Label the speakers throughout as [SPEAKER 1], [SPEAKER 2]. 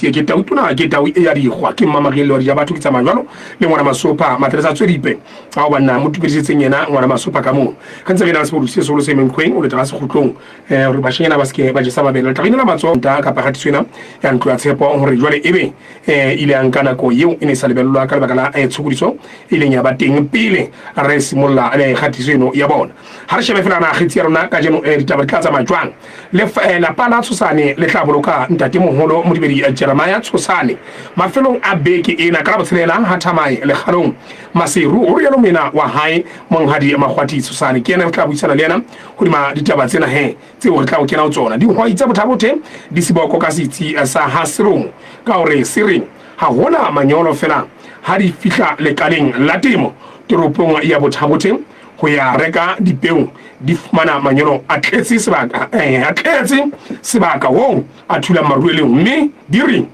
[SPEAKER 1] Ke ke tau tona ke tau e ya dikgwa ke mmamagele wa dija batho ke tsamaya jwalo le ngwana masopha matresa tswedipe a o banna mo tumedisetseng yena ngwana masopha ka moo re ntse re na le sebodu se seholo se emeng o leta ka sekgutlong gore bashanyana ba seke ba jesa mabele le tla re inela matsoho nta kapa kgatiso ena ya ntlo ya tshepo gore jwale ebe ile ya nka nako eo e ne e sa lebellwa ka lebaka la tshokodiso e ileng ya ba teng pele re simolola kgatiso eno ya bona. Ha re shebe fela na kgetsi ya rona kajeno ditaba di tla tsamaya jwang. Lapa la Tshosane le tla boloka ntatemoholo Modibedi Jeremiah Tshosane mafelong a beke ena ka Labotshelela ha Thamae Lekgalong Maseru, ho rialo moena wa hae Monghadi Makgwathi Tshosane. Ke yena re tla buisana le yena hodima ditaba tsena he tseo re tla ho kena ho tsona. Dihwai tsa Bothabothe di seboko ka setsi sa ha Seromo ka hore se reng ha hona manyolo fela ha di fihla lekaleng la temo toropong ya Bothabothe ho ya reka dipeo di fumana manyolo a tletse sebaka a tletse sebaka hoo a thulang marueleng mme di re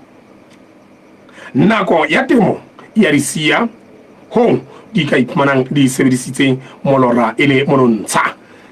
[SPEAKER 1] nako ya temo ya di siya hoo di ka iphumanang di sebedisitse molora e le monontsha.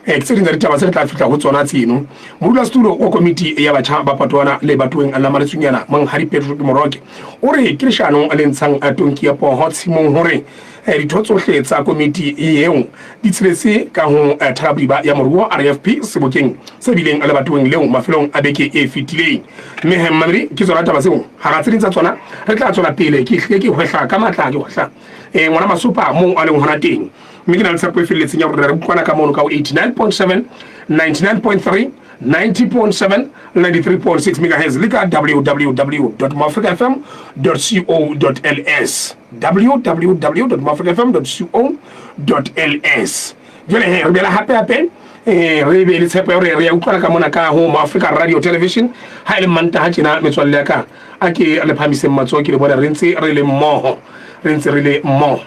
[SPEAKER 1] Ke tse ding tsa ditaba tse re tla fihla ho tsona tseno. Modulasetulo wa komiti ya batjha ba Patoana le Batoeng la Maletsunyana, Monghadi Patrick Moroke, o re ke leshano le ntshang tonki ya poho tshimong hore ditho tsohle tsa komiti eo di tsheletse ka ho thalabodiba ya moruo RFP sebokeng se bileng lebatoweng leo mafelong a beke e fetileng. Mme he mmamedi ke tsona taba tseo hara tse ding tsa tsona re tla tswela pele ke hlile ke hwehla ka matla ke hwehla ngwana Masopa moo a leng hona teng. Mme ke na le tshepo e felletseng ya hore re utlwana ka mono ka ho 89.7, 99.3, 90.7, 93.6 megahertz le ka www.moafricafm.co.ls www.moafricafm.co.ls. Jwale he re bela hape hape re be le tshepo ya hore re ya utlwana ka mona ka ho Moafrika Radio Television ha e le Mantaha tjena metswalle ya ka a ke le phahamiseng matsoho ke le bone re ntse re le mmoho re ntse re le mmoho.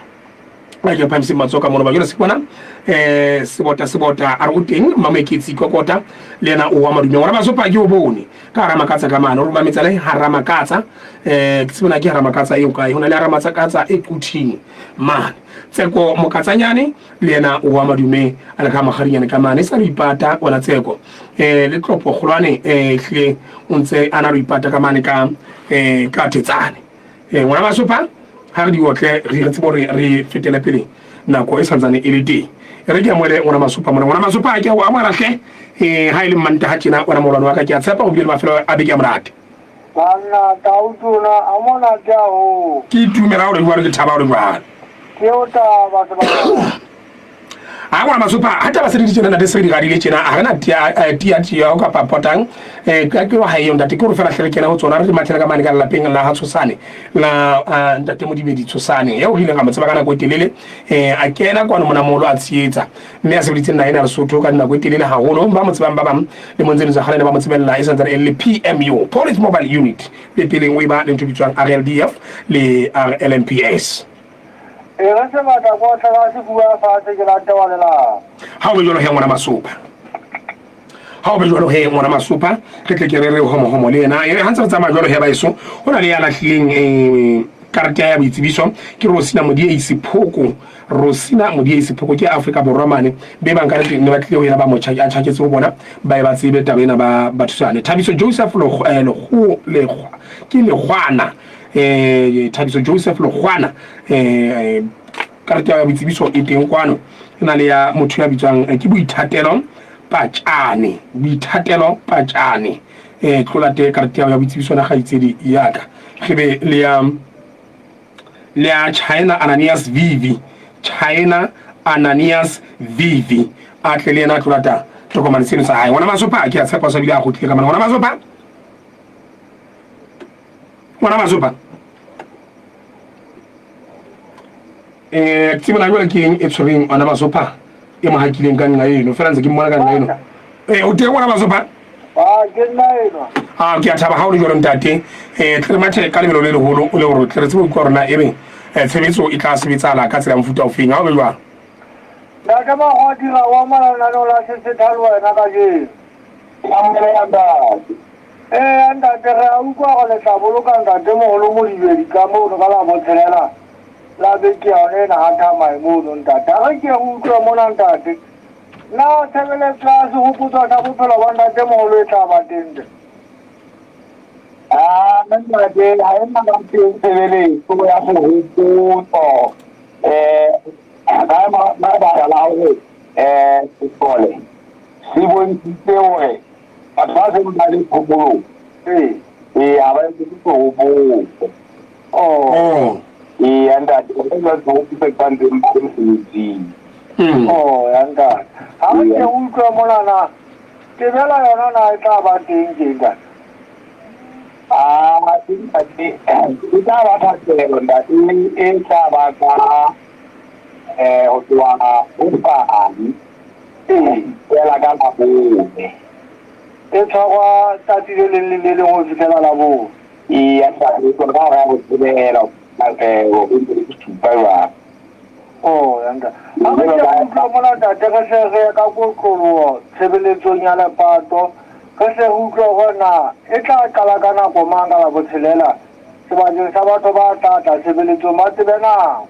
[SPEAKER 1] A ke phahamiseng matsoho ka mono ba jwale se bona sebota sebota a re o teng Mmamoeketsi Kokota le yena o wa madume ngwana Basopa ke o bone ka hara makatsa ka mane o re mametsa le hara makatsa ke tsebona ke hara makatsa eo kae ho na le hara makatsa e Quthing mane Tseko Mokatsanyane le yena o wa madume a le ka makgadinyane ka mane e sa le ipata ona Tseko le Tlopo Kgolwane hlile o ntse a na le ipata ka mane ka ka Thetsane. Ngwana Basopa ha re di otle re re tsebe hore re fetele pele nako e santsane e le teng. E re ke amohele ngwana Masopa mona. Ngwana Masopa ke o amohela hle ha e le Mmantaha tjena wena molwane wa ka ke a tshepa o bile le mafelo a beke a monate.
[SPEAKER 2] Banna tau tona a monate haholo.
[SPEAKER 1] Ke itumela hore jwalo ke thaba hore jwalo.
[SPEAKER 2] Ke o taba sebaka.
[SPEAKER 1] A ngwana Masopa ha taba se di tjena ntate se re di radile tjena ha re na tia tia tia o kapa potang ka ke ha eo ntate ke hore fela hle re kena ho tsona re di mathela ka mane ka lapeng la ha Tshosane la ntate Modibedi Tshosane eo re ileng ra mo tseba ka nako e telele a kena kwano mona molo a tsheetsa mme a sebeditse nna ena Lesotho ka nako e telele haholo ba mo tsebang ba bang le mo ntse tsa kgale ne ba mo tsebella e santsane e le PMU Police Mobile Unit le peleng o e ba le ntho e bitswang RLDF le RLMPS.
[SPEAKER 2] E re sebata ko tlhaka se bua fatshe ke late wa lelapa.
[SPEAKER 1] Ha o be jwalo he ngwana Masopa. Ha o be jwalo he ngwana Masopa re tle ke re re homo homo le yena. E re ha ntse re tsamaya jwalo he baeso ho na le ya lahlileng karete ya boitsebiso ke Rosina Modiei Phoko. Rosina Modiei Phoko ke Afrika Borwa mane be bang ka ne ba tlile ho yena ba mo a tjhaketse ho bona ba e ba tsebe taba ena ba ba thusane. Thabiso Joseph Lekgo Lekgwa ke Lekgwana Thabiso Joseph Lekgwana karete ya boitsebiso e teng kwano e na le ya motho ya bitswang ke Boithatelo Patjane Boithatelo Patjane tlolate karete ya boitsebiso na kgaitsedi ya ka re be le ya le ya China Ananias Vivi China Ananias Vivi a tle le yena a tlolata tokomane seno sa hae ngwana Masopa ke a tshepa o sa bile a kgutlile ka mane ngwana Masopa ngwana Masopa tsebona jwale ke eng e tshwereng ngwana Masopa e mo hakileng ka nna eno fela ntse ke mmona ka nna eno o teng ngwana Masopa
[SPEAKER 2] ke nna enwa.
[SPEAKER 1] A ke a thaba ha o le jwalo ntate tle re mathe ka lebelo le leholo o le hore tle re tsebe ho utlwa hore na ebe tshebetso e tla sebetsahala ka tsela ya mofuta ofeng ha o be jwalo.
[SPEAKER 2] Ntate Makgwati ra o amogela lenaneo la Sesetha le wena kajeno.
[SPEAKER 3] Amogelang ntate.
[SPEAKER 2] Eya ntate re a utlwa gore le tla boloka ntate mogolo Modibedi ka mono ka la botshelela la beke yone ena ga Thamae mono ntate. A re ke re utlwe mona ntate. Na tshebeletso ya sehopotso sa bophelo ba ntate mogolo e tla ba teng?
[SPEAKER 3] Ah, ntate, ha e na tshebeletso ya sehopotso ka lebaka la hore sesole se bontshitse hore batho ba seng ba le phomolong ee ha ba etse sehopotso.
[SPEAKER 1] Oh.
[SPEAKER 3] Eya ntate, ba etsa sehopotso ba ntseng ba le mosebetsing.
[SPEAKER 2] Oh, ya ntate. Ha re ke utlwe monana, tebela yona na e tla ba teng ke ntate?
[SPEAKER 3] Ah, ntate, e tla ba thapelo ntate, e tla ba ka ho tloha hosane fela ka Labone.
[SPEAKER 2] E tshwarwa tsatsi le leng le le leng ho fihlela Labone.
[SPEAKER 3] Eya ntate, e tloha ka hora ya botshelela ho supa jwalo.
[SPEAKER 2] Oh, ya ntate. Ha re ke utlwa mona ntate, re hle re ye ka kotloloho tshebeletsong ya lepato, re hle re utlwe hore na e tla qala ka nako mang ka Labotshelela sebakeng sa batho ba tla tla tshebeletsong ba tsebe nako.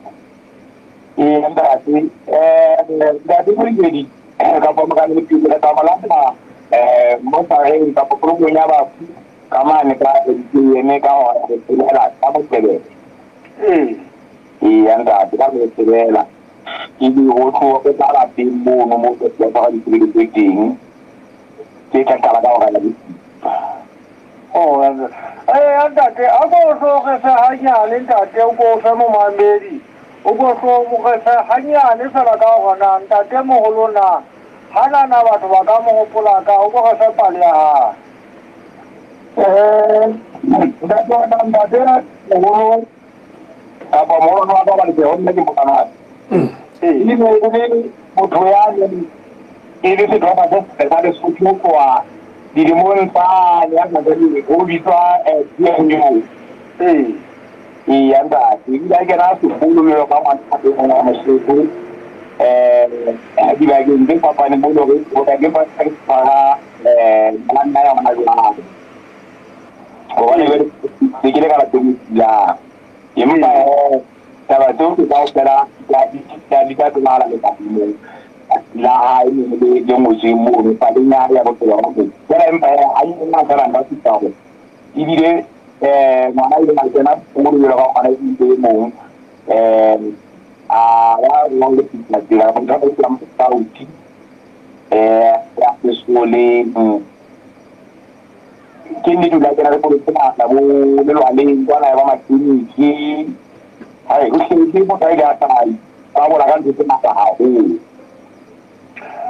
[SPEAKER 3] Ee ntate, ntate Molibedi kapa Morena Pele re tla mo lata mo sareng kapa polokong ya bafu ka mane ka ene ka hora ya botshelela ka Moqebelo.
[SPEAKER 2] Ee.
[SPEAKER 3] Eya ntate, ka botshelela ebe ho tloha o tla lapeng mono mo tla tshwara ditshebeletso teng tse tla qala ka hora ya bosupa.
[SPEAKER 2] Oh, eh, ntate, a ko tlo re fe hanyane ntate, o ko fe momamedi, o ko tlo mo re fe hanyane fela ka hore na ntate moholo na hana na batho ba ka mo hopola ka, o ko re fe pale ya hae.
[SPEAKER 3] Ntate wa ka, ntate moholo kapa moholo wa ka ba le ho nna ke mokana. E ne e le motho ya neng e le setlhopha se setle sa Lesotho ho tloha dilemong tsane ya sa ho bitswa PNU. Eya ntate, ebile a kena sekolo jwalo ka ngwana e mong wa Mosotho dibakeng tse fapaneng mo lore o tla ke ba tshwara banna ya hona jwale. Hobane jwale se ke le ka lapeng la empa taba tseo ke kaofela di tla tsebahala letsatsi leo la hae le le ngotsweng mono paleng ya hae ya bophelo ba hae. Feela empa ha e fela nka supa hore ebile ngwana ile a kena sekolo jwalo ka ngwana e mong a ya jwang le fihla tsela motho a ka Saudi ya sesoleng ke nnete o ile a kena sekolo tse ngata bo lelwaleng kwana ya ba matliniki. Hai, o hletse motho a ile a sa pabola ka ntho tse ngata haholo.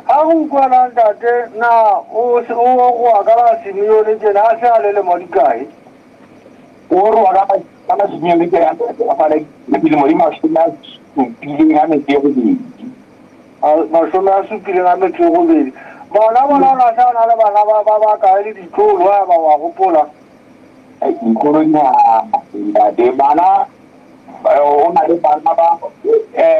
[SPEAKER 2] Ha re utlwana ntate, na o se o oroha ka la Simeone tjena a se a le lemo di kae?
[SPEAKER 3] O oroha ka la Simeone tjena a sa le dilemo di 78.
[SPEAKER 2] 78. Bona bona o na sa na le bana ba ba ba kae le ditloholo ha ba wa hopola?
[SPEAKER 3] Ditloholo di ngata ntate, bana o na le bana ba ba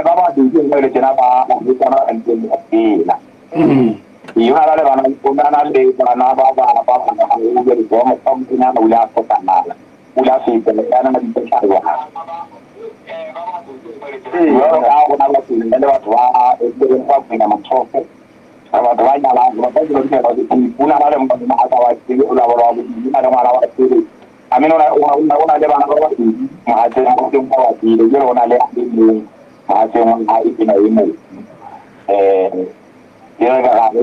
[SPEAKER 3] babedi jwale tjena ba barwetsana ba ntseng ba phela. Ee, o na le bana, o na le bana ba ba ba bararo jwale wa moshanyana o ile a hlokahala, o ile a feta ya na dipetlele jwalo. Jwalo ka ha rona batho re le batho ba ba kwena matsoho, batho ba nyalang ba ba o na le mohatsa wa pele, o na le ngwana wa pele. I mean, o na le bana ba babedi mohatseng wa teng ba pele, jwale o na le a le mong mohatseng wa hae ke na e mong. Ke re ka re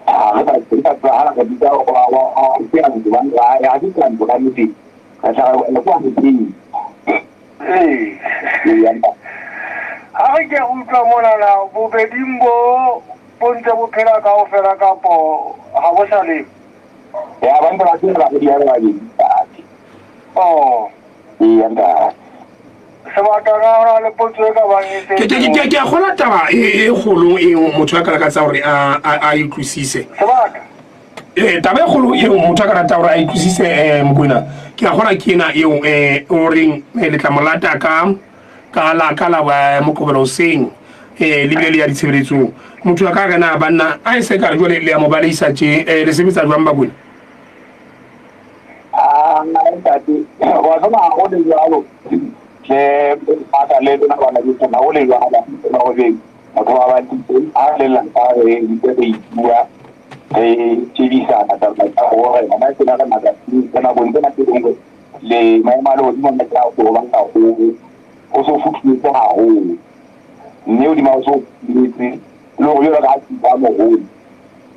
[SPEAKER 3] ha re sa tseba ha re bitsa wa ke ya ntlo ba ha ke ka ntlo ka nnete re tla re kwa metseng.
[SPEAKER 2] Ee. Ha re ke utlwa mona na bobeding bo bo ntse bo phela kaofela kapo ha bo sa le?
[SPEAKER 3] Ya ba ntse ba phela barwedi ba babedi ntate.
[SPEAKER 2] Oh.
[SPEAKER 3] Eya ntate.
[SPEAKER 2] Sebaka na ho na le potso e ka bang e
[SPEAKER 1] Ke ke ke ke a kgolwa taba e kgolo e motho a ka lakatsa hore a a e utlwisise.
[SPEAKER 2] Sebaka.
[SPEAKER 1] Taba e kgolo eo motho a ka rata hore a utlwisise Mokoena, ke a kgolwa ke ena eo o reng le tla mo lata ka ka la ka la Moqebelo hoseng le bile le ya ditshebeletsong. Motho a ka re na banna a e se ka re jwale le ya mo baleisa tje le sebetsa jwang Bakwena?
[SPEAKER 3] Ah, ntate, wa tseba ha ho le jwalo tjhe mata le lona bana beso ha ho le jwalo hore motho wa batho ha le lelapa re ntse re bua. Re shebisana taba tsa hore hona tjena re matsatsing ka nakong tsena tse leng hore le maemo a lehodimo a matle a so bang haholo, ho so futhumetse haholo. Mme hodima ho so futhumetse, le hore jwalo ka ha ke moholo,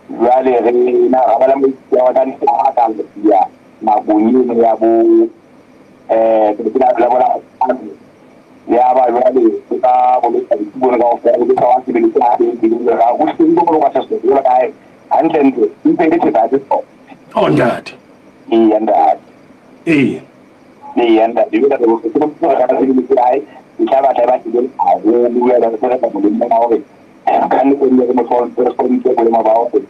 [SPEAKER 3] jwale re na ra ba le maikutlo a hore ka nnete ha ka ya nakong eno ya bo tsatsi la bohlano ya ba jwale o ka boloka bosiu kaofela o ka wa sebeletse habedi ga go hleng go boloka seso jwalo ka hantle ntle ntse e le thepa ya seso.
[SPEAKER 1] Oh ntate.
[SPEAKER 3] Eya ntate.
[SPEAKER 1] Ee.
[SPEAKER 3] Eya ntate, jwale re bohloko gore ka sebeletse hae e tla batla e ba teng haholo jwale re re molemong wa hore ka nnete re mo re hlomphe bolemo ba hore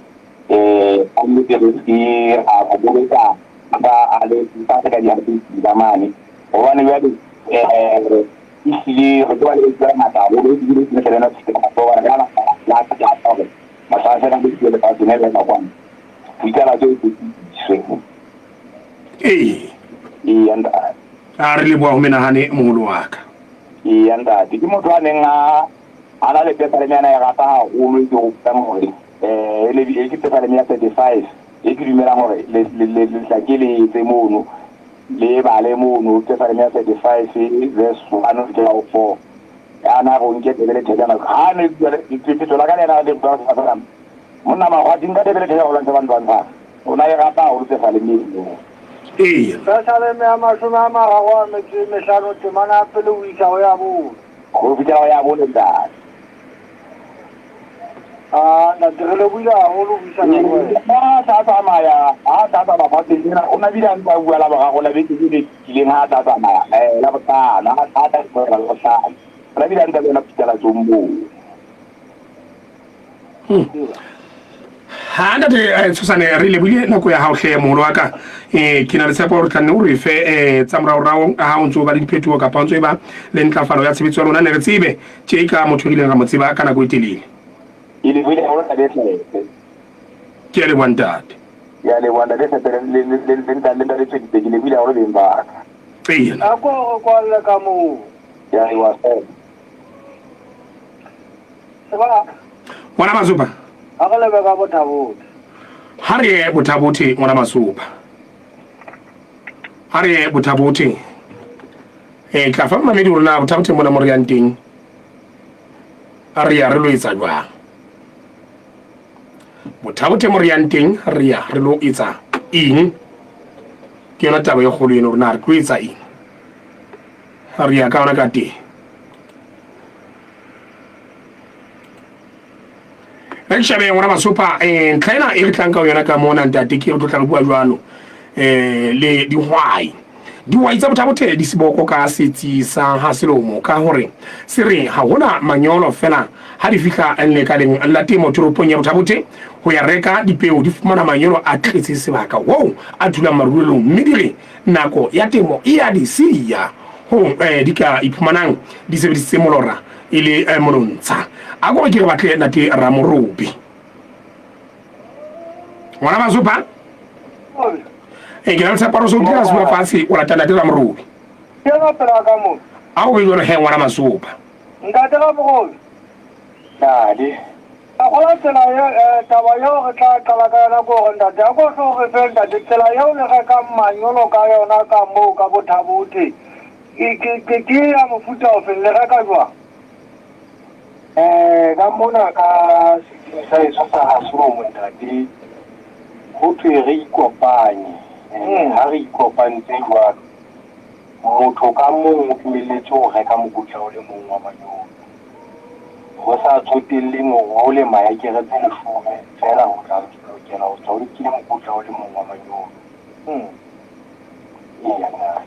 [SPEAKER 3] ka nnete re se ra mo boloka ba a le ba ka di mane hobane jwale ehlile re tlo ba le batho ba bangata haholo ebile ke hle lena hobane ka la la hore mahlasela le dilo lefatsheng le la kwano ditaba tseo di iswe.
[SPEAKER 1] Ee.
[SPEAKER 3] Ee ntate.
[SPEAKER 1] A re leboha ho menahane moholo wa ka.
[SPEAKER 3] Ee ntate, ke motho a neng a a na le pesaleme yana e rata haholo e ke hopolang hore e ke pesaleme ya 35 e ke dumelang hore le tla ke le etse mono le bale mono pesaleme ya 35 verse 1 ho fihlela ho 4 ya na go nke tebe le thejana ha ne lefetso la ka le yena le bua fela monna magwati nka tebe le thejana go lwantsha bantu ba o na e rata haholo pesaleme eno.
[SPEAKER 1] Ee.
[SPEAKER 2] Pesaleme ya 35 temana ya pele ho isa ho ya bone.
[SPEAKER 3] Ho fihlela ho ya bone ntate.
[SPEAKER 2] Ah, ntate re lebohile haholo ho buisana le wena.
[SPEAKER 3] Ha tla tsamaya, ha tla tsamaya fatshe lena, o na bile a ntse a bua la boraro la beke e le kileng ha tla tsamaya la bohlano, ha tla tsamaya la bohlano. O na bile a ntse a bua phutalatsong moo.
[SPEAKER 1] Ha ntate Tshosane re lebohile nako ya hao hle moholo wa ka. Ke na le tshepo hore tla nne o re fe tsa moraorao ha o ntso ba le diphetoho kapa o ntso e ba le ntlafalo ya tshebetso ya lona, ne re tsebe tje ka motho re ileng ra mo tseba ka nako e telele.
[SPEAKER 3] Ke lebohile haholo ntate Tlepe.
[SPEAKER 1] Ke a leboha ntate.
[SPEAKER 3] Ke a leboha ntate Tlepe le le ntate Tshweditse, ke lebohile haholo beng ba ka.
[SPEAKER 1] Ee.
[SPEAKER 2] A ko re kwalle ka moo.
[SPEAKER 3] Ke a leboha fela.
[SPEAKER 2] Sebaka.
[SPEAKER 1] Ngwana Masopa.
[SPEAKER 2] Ha re lebe ka Bothabothe.
[SPEAKER 1] Ha re ye Bothabothe ngwana Masopa. Ha re ye Bothabothe. Tla fa mamedi hore na Bothabothe mona mo re yang teng. A re ya re lo etsa jwang. Bothabothe mo re yang teng re ya re lo etsa eng. Ke yona taba e kgolo eno hore na re tlo etsa eng. Ha re ya ka yona ka teng. Re shebe ngwana Masopa ntlha ena e re tlang ka yona ka mona ntate ke re tlo tla re bua jwalo le dihwai. Dihwai tsa Bothabothe di seboko ka setsi sa ha Selomo ka hore se re ha hona manyolo fela ha di fihla lekaleng la temo toropong ya Bothabothe ho ya reka dipeo di fumana manyolo a tletse sebaka hoo a dulang marulelong mme di re nako ya temo e ya di siya ho di ka iphumanang di sebedisitse molora e le monontsha. A ko ke re batle ntate Ramorobi. Ngwana Masopa? Ke na le seaparo so ke se bua fatshe o lata ntate Ramorobi.
[SPEAKER 2] Ke ka pela ka mo.
[SPEAKER 1] A o be jwalo he ngwana Masopa.
[SPEAKER 2] Ntate Ramorobi.
[SPEAKER 3] Ntate.
[SPEAKER 2] A gola tsela e taba eo re tla qala ka yona ko gore ntate a ko tlo re fe ntate tsela eo le rekang manyolo ka yona ka moo ka Bothabothe ke ya mofuta ofeng le reka jwang?
[SPEAKER 4] Ka mona ka setsing sa heso sa Haselomo ntate ho thwe re ikopanye. Ha re ikopantse jwalo motho ka mong o dumelletswe ho reka mokotla o le mong wa manyolo. Ho sa tsotelleng hore o lema hekere tse 10 feela ho tla lokela ho tswa o nkile mokotla o le mong wa manyolo. Eya ntate.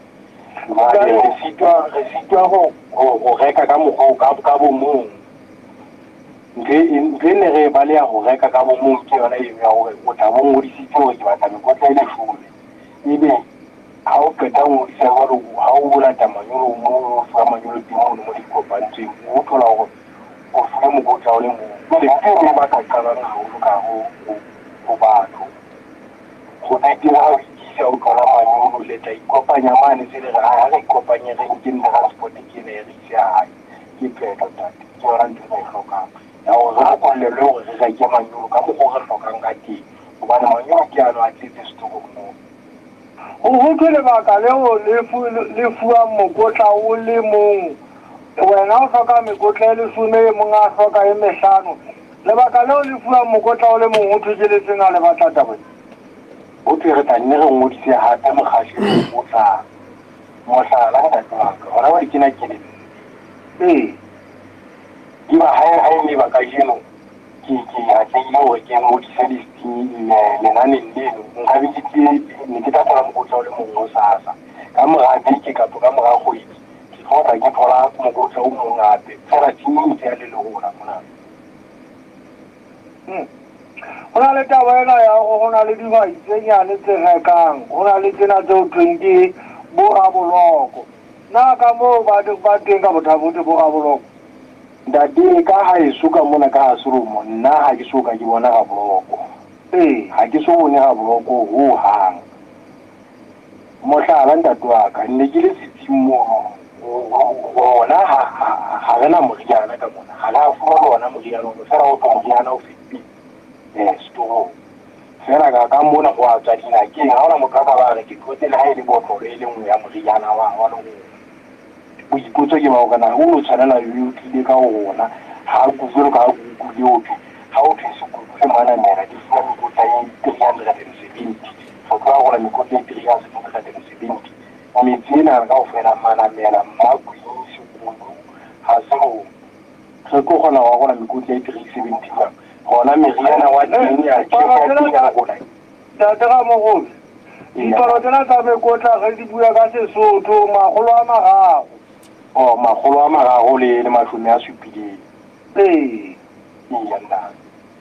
[SPEAKER 4] Jwale re sitwa ho reka ka mokgwa o ka bo mong. Ntho e ne re e baleha ho reka ka bo mong ke yona eno ya hore o tla bo ngodisitse hore ke batla mekotla e 10. Ebe ha o qeta ho ngodisa jwalo ha o lata manyolo moo o fuwa manyolo teng mono mo dikopantsweng o thola hore o fuwe mokotla o le mong. Jwale ntho eno e baka qabang haholo ka ho batho. Ho betere ha o ikisa o thola manyolo le tla ikopanya mane se le re ha re ikopanye re nkeng transport ke ena e re ise hae. Ke qeto ntate. Ke yona ntho e re e hlokang. Ya hore re lokollelwe hore re reke manyolo ka mokgwa o re hlokang ka teng. Hobane manyolo ke ano a tletse setorong moo.
[SPEAKER 2] Ho thwe lebaka leo le fuwang mokotla o le mong, wena o hloka mekotla e leshome, e mong a hloka e mehlano. Lebaka leo le fuwang mokotla o le mong ho thwe ke le feng ha le batla taba e?
[SPEAKER 4] Ho thwe re tla nne re ngodise hape mokgahlelong o tlang. Mohlala, ntate wa ka, hona jwale ke na ke le
[SPEAKER 2] Ee.
[SPEAKER 4] Eba ha e ne ba kajeno ke ke atlehile hore ke ngodise listing lenaneng leno, nka be ke tlile ne ke tla thola mokotla o le mong hosasa. Ka mora beke kapa ka mora kgwedi ke tlo tla ke thola mokotla o mong hape. Feela team e ntse ya le lehola mona.
[SPEAKER 2] Ho na le taba ena ya hore ho na le dihwai tse nyane tse rekang, ho na le tsena tse ho thweng ke bo raboloko. Na ka moo ba ba teng ka bothabote bo raboloko?
[SPEAKER 4] Ntate, ka haeso ka mona ka ha Seromo, nna ha ke so ka ke bona raboloko.
[SPEAKER 2] Ee.
[SPEAKER 4] Ha ke so bone raboloko ho hang. Mohlala, ntate wa ka, ne ke le setsing mono, rona ha re na moriana ka mona. Ha re a fuwa le ona moriana ono, feela ho thwe moriana o fetile setorong. Feela ka mona ho a tswa dinakeng, ha hona motho a ka ba a re ke thotse le ha e le botlolo e le nngwe ya moriana wa leruo. Boipotso ke ba hore na o no tshwanela o tlile ka ho rona ha jwalo ka ha Google ho thwe ha ho thwe sekutu le manamela di fuwa mekotla e 370, re tlo arola mekotla e 370. Metse ena kaofela Manamela, Mmakwini, Sekutu ha se rona re tlo kgona ho arola mekotla e 370 jwang? Hona meriana wa teng ya tjhefo ya teng ya rona.
[SPEAKER 2] Ntate Ramogolo, dipalo tsena tsa mekotla re di bua ka Sesotho, 300.
[SPEAKER 4] Oh, 370.
[SPEAKER 2] Ee.
[SPEAKER 4] Eya, ntate.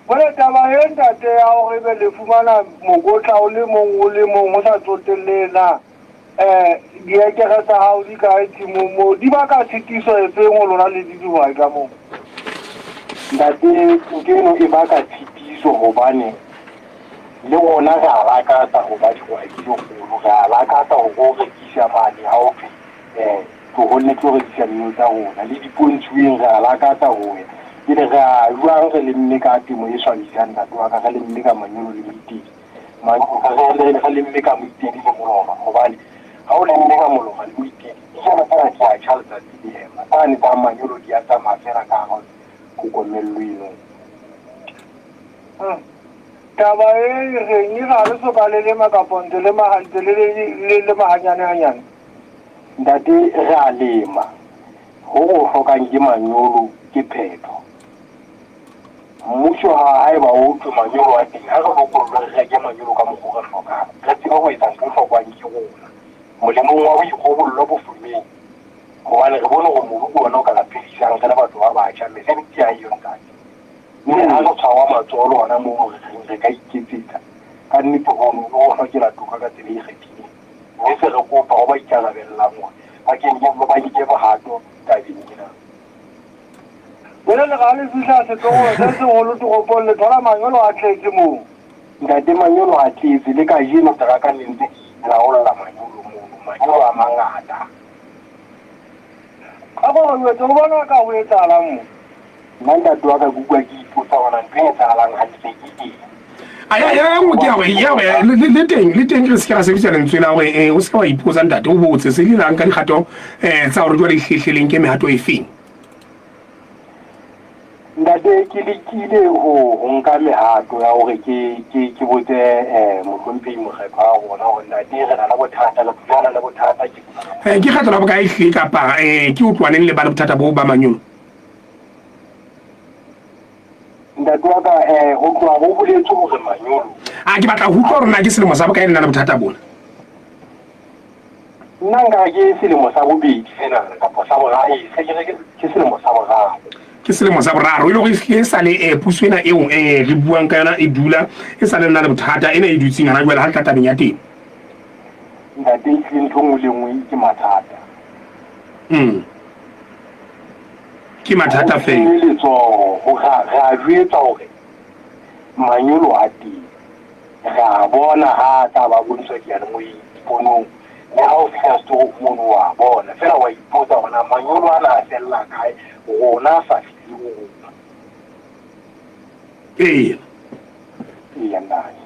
[SPEAKER 2] Jwale taba e ntate ya hore ebe le fumana mokotla o le mong o le mong ho sa tsotellehe na diekere tsa hao di kae tshimong moo, di baka tshitiso e feng ho lona le le dihwai ka moo?
[SPEAKER 4] Ntate, ntho eno e baka tshitiso hobane le rona re a lakatsa ho ba dihwai tse kgolo, re a lakatsa ho ro rekisa mane ha ho thwe tlohong le tlo rekisa dijo tsa rona, le dipontshweng re a lakatsa ho ya. Pele re a jwang re lemme ka temo e swabisang ntate wa ka, re lemme ka manyolo le moitedi, re lemme ka moitedi le molora, hobane ha o lemme ka molora le moitedi, dijalo tsena di a tjha letsatsi le ema, tsane tsa manyolo di a tsamaya feela ka hara ho komello eno.
[SPEAKER 2] Taba e reng e re ha le soka le lema kapa ntse le ntse le lema hanyane hanyane?
[SPEAKER 4] Ntate, re a lema. Ho o hlokang ke manyolo ke phetho. Mmuso ha haeba o thwe manyolo a teng, ha re lokollwe re reke manyolo ka mokgwa o re hlokang. Re tsebe ho etsa ntho e hlokwang ke rona. Molemong wa boikgobollo bofumeng. Hobane re bone hore mobu ke ona o ka re phedisang re le batho ba batjha. Mesebetsi ha eyo ntate. Mme ha re tshwarwa matsoho le hona moo re reng re ka iketsetsa, ka nnete hono e ho hlokela toka ka tsela e ikgethileng. Mme se re kopa ho ba ikarabellang hore ba ke ba nke bohato tabeng ena.
[SPEAKER 2] Jwale le re ha le fihla setorong se seholo toropong le thola manyolo a tletse moo?
[SPEAKER 4] Ntate, manyolo a tletse. Le kajeno teraka ne ntse di laolla manyolo mono. Manyolo a mangata.
[SPEAKER 2] Ka gore jwetse o bona ka ho etsahalang moo?
[SPEAKER 4] Nna ntate wa ka ke utlwa ke ipotsa hore na ntho e etsahalang hantle ke eng.
[SPEAKER 1] A ya ya nngwe ke ya hore ya hore le teng le teng re se ke ra sebedisa lentswe la hore o se ke wa ipotsa ntate o botse se le la nka dikgato tsa hore jwale ihlehleleng ke mehato e feng.
[SPEAKER 4] Ntate, ke lekile ho ho nka mehato ya hore ke ke ke botse mohlomphehi mokgethwa wa rona hore ntate re na le bothata, re thulana le bothata ke
[SPEAKER 1] Ke kgetho la bokae hle kapa ke utlwaneng le ba le bothata bo ba manyolo?
[SPEAKER 4] Ntate wa ka ho tloha ho boletswe hore manyolo.
[SPEAKER 1] A ke batla ho utlwa hore na ke selemo sa bokae le na le bothata bona.
[SPEAKER 4] Nna nka ke selemo sa bobedi sena kapa sa boraro, se ke re ke selemo sa boraro.
[SPEAKER 1] Ke selemo sa boraro e le hore e sa le puso ena eo re buang ka yona e dula e sa le na le bothata ena e dutseng hana jwale ha tla tabeng ya temo.
[SPEAKER 4] Ntate, ehlile ntho e nngwe le e nngwe ke mathata.
[SPEAKER 1] Ke mathata fela.
[SPEAKER 4] Ho letsoho, ho re a jwetsa hore manyolo a teng. Re a bona ha a tla ba bontshwa diyalemoyeng, diponong. Mme ha o fihla setorong mono wa bona. Feela wa ipotsa hore na manyolo ana a fella kae, rona a sa fihle ho rona.
[SPEAKER 1] Eya.
[SPEAKER 4] Eya ntate.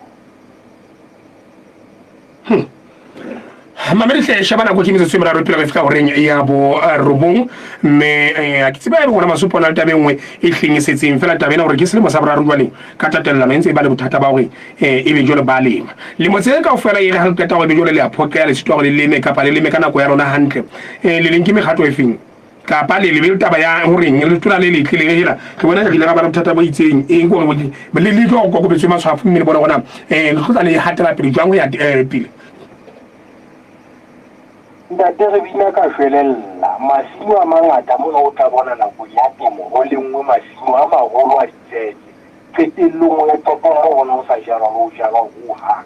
[SPEAKER 1] Mamedi hle, sheba nako ke metsotso e meraro pele re fihla horeng ya bo robong, mme a ke tseba e re ngwana Masupa o na le taba e nngwe e hleng e setseng fela taba ena gore ke selemo sa boraro jwale ka tatelelano e ntse e ba le bothata ba gore e be jwale ba lema lemo tse kaofela e re ha le qeta gore be jwale le a phoqeha le sitwa gore le leme kapa le leme ka nako ya lona hantle. Le leng ke mekgato e feng kapa le lebe taba ya goreng letona le letle le hela re bona re ile ra ba le bothata bo itseng eng kore le le tlo go kokobetswe matshwafo mme le bone gona le tlo tla le hatela pele jwang go ya pele.
[SPEAKER 4] Ntate re bina ka shwelella masimo a mangata mona o tla bona nakong ya temo ho lenngwe masimo a maholo a ditsetse qetellong o ya qetella o bona ho sa jalwa le ho jalwa ho hang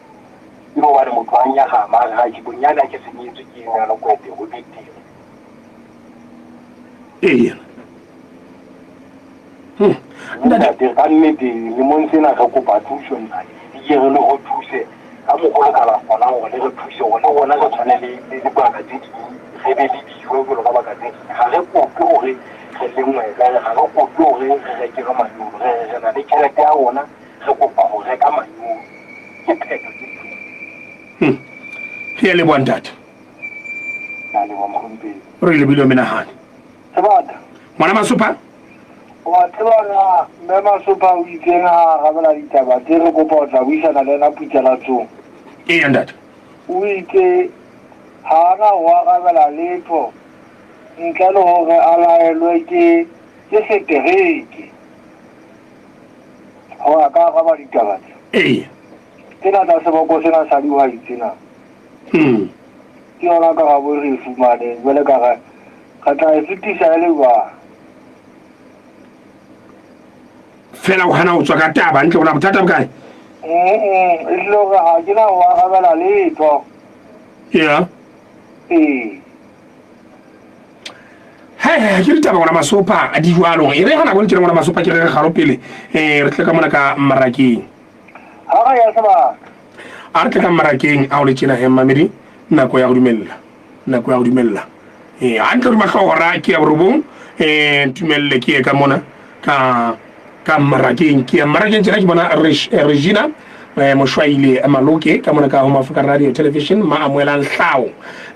[SPEAKER 4] ke hobane motho a nyahama a re ha ke bonyane a ke senyetswe ke eno ya lekwete ho betere.
[SPEAKER 1] Eya.
[SPEAKER 4] Ntate ka nnete lemong sena re kopa thuso ntate di ke re le go thuse ka mokgwa le ka la kgonang gore le re thuse gore le rona re tshwane le dibaka tse ding re be le dijo jwalo ka baka tse ding. Ga re kope gore re lengwe ka ga re kope gore re rekelwe manyolo, re re re na le tšhelete ya rona re kopa go reka manyolo ke phetho ke
[SPEAKER 1] thuso. Re a leboha ntate.
[SPEAKER 4] Ke a leboha mohlomphehi.
[SPEAKER 1] Re lebile menahane.
[SPEAKER 2] Sebata.
[SPEAKER 1] Ngwana Masopha.
[SPEAKER 2] Wa tseba na Mme Masopha o itseng ha a arabela ditaba tse re kopa ho tla buisana le ena phuthelatsong?
[SPEAKER 1] Eya ntate.
[SPEAKER 2] O itse ha a na ho arabela letho ntle le hore a laelwe ke ke setereke hore a ka araba ditaba tse.
[SPEAKER 1] Eya.
[SPEAKER 2] Tsena tsa seboko sena sa dihwai tsena. Ke yona karabo e re e fumaneng jwale ka re re tla e fetisa e le jwang.
[SPEAKER 1] Fela o hana ho tswa ka taba ntle gona bothata bo kae?
[SPEAKER 2] E tlile gore ga ke na go arabela letho.
[SPEAKER 1] Yeah.
[SPEAKER 2] Ee.
[SPEAKER 1] He ke ditaba ngwana Masopha di jwalo. E re ga nako ntse ngwana Masopha ke re re galo pele re tle ka mona ka mmarakeng.
[SPEAKER 2] Ha re ya sebaka.
[SPEAKER 1] A re tle ka mmarakeng a o le tjena he mmamedi nako ya go dumella. Nako ya go dumella. Ee, hantle re mahlogora ke ya borobong ntumelle ke ye ka mona ka ka mmarakeng ke ya mmarakeng tjena ke bona Regina Moshwaile Maloke ka mona ka Home Africa Radio Television ma amoelang hlao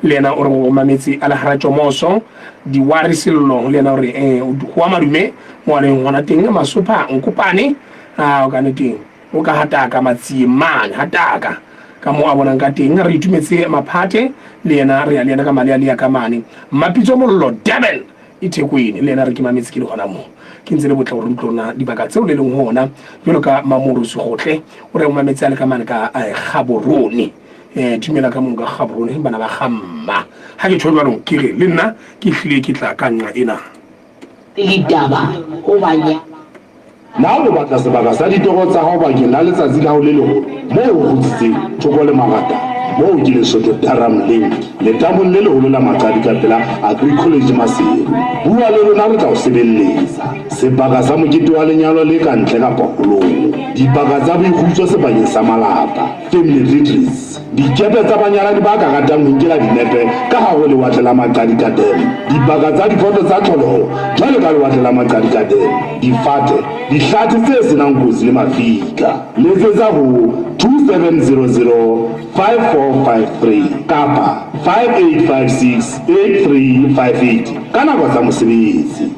[SPEAKER 1] le yena o re o mametse a le hara tjomoso diwari sello le yena o re ho madume mo a leng hona teng Masopha Nkopane a o ka neteng O ka hataka Matsieng mane, hataka ka moo a bonang ka teng. Re itumetse Maphate le yena, re ya le yena ka malealea ka mane. Mmapitso Mollo, Durban, eThekwini, le yena re ke mametse ke le hona moo. Ke ntse le botle hore re utlwe rona dibaka tseo le leng ho ona. Jwalo ka Mamoru Segotle, o re o mametse a le ka mane ka Gaborone. Dumela ka mono ka Gaborone, bana ba ga mma. Ha ke tjho jwalo, ke re le nna ke hlile ke tla ka nqa ena.
[SPEAKER 5] Ditaba ho banyalani.
[SPEAKER 6] Na o batla sebaka sa ditoro tsa hao bakeng la letsatsi la hao le leholo moo ho kgutsitseng, thoko le marata? Moo ke Lesotho Durham Link, letamong le leholo la Maqadi ka pela Agri College Maseru. Bua le rona re tla o sebelletsa. Sebaka sa mokete wa lenyalo le ka ntle kapa holong. Dibaka tsa boikgutso sebakeng sa malapa, family retreats. Dikepe tsa banyalani ba ka ratang ho inkela dinepe ka hare ho lewatle la Maqadika Dam, dibaka tsa difoto tsa tlholeho jwalo ka lewatle la Maqadika Dam, difate, dihlathe tse se nang kotsi le mafika. Letsetsa ho 2700 5453 kapa 5856 8358 ka nako tsa mosebetsi.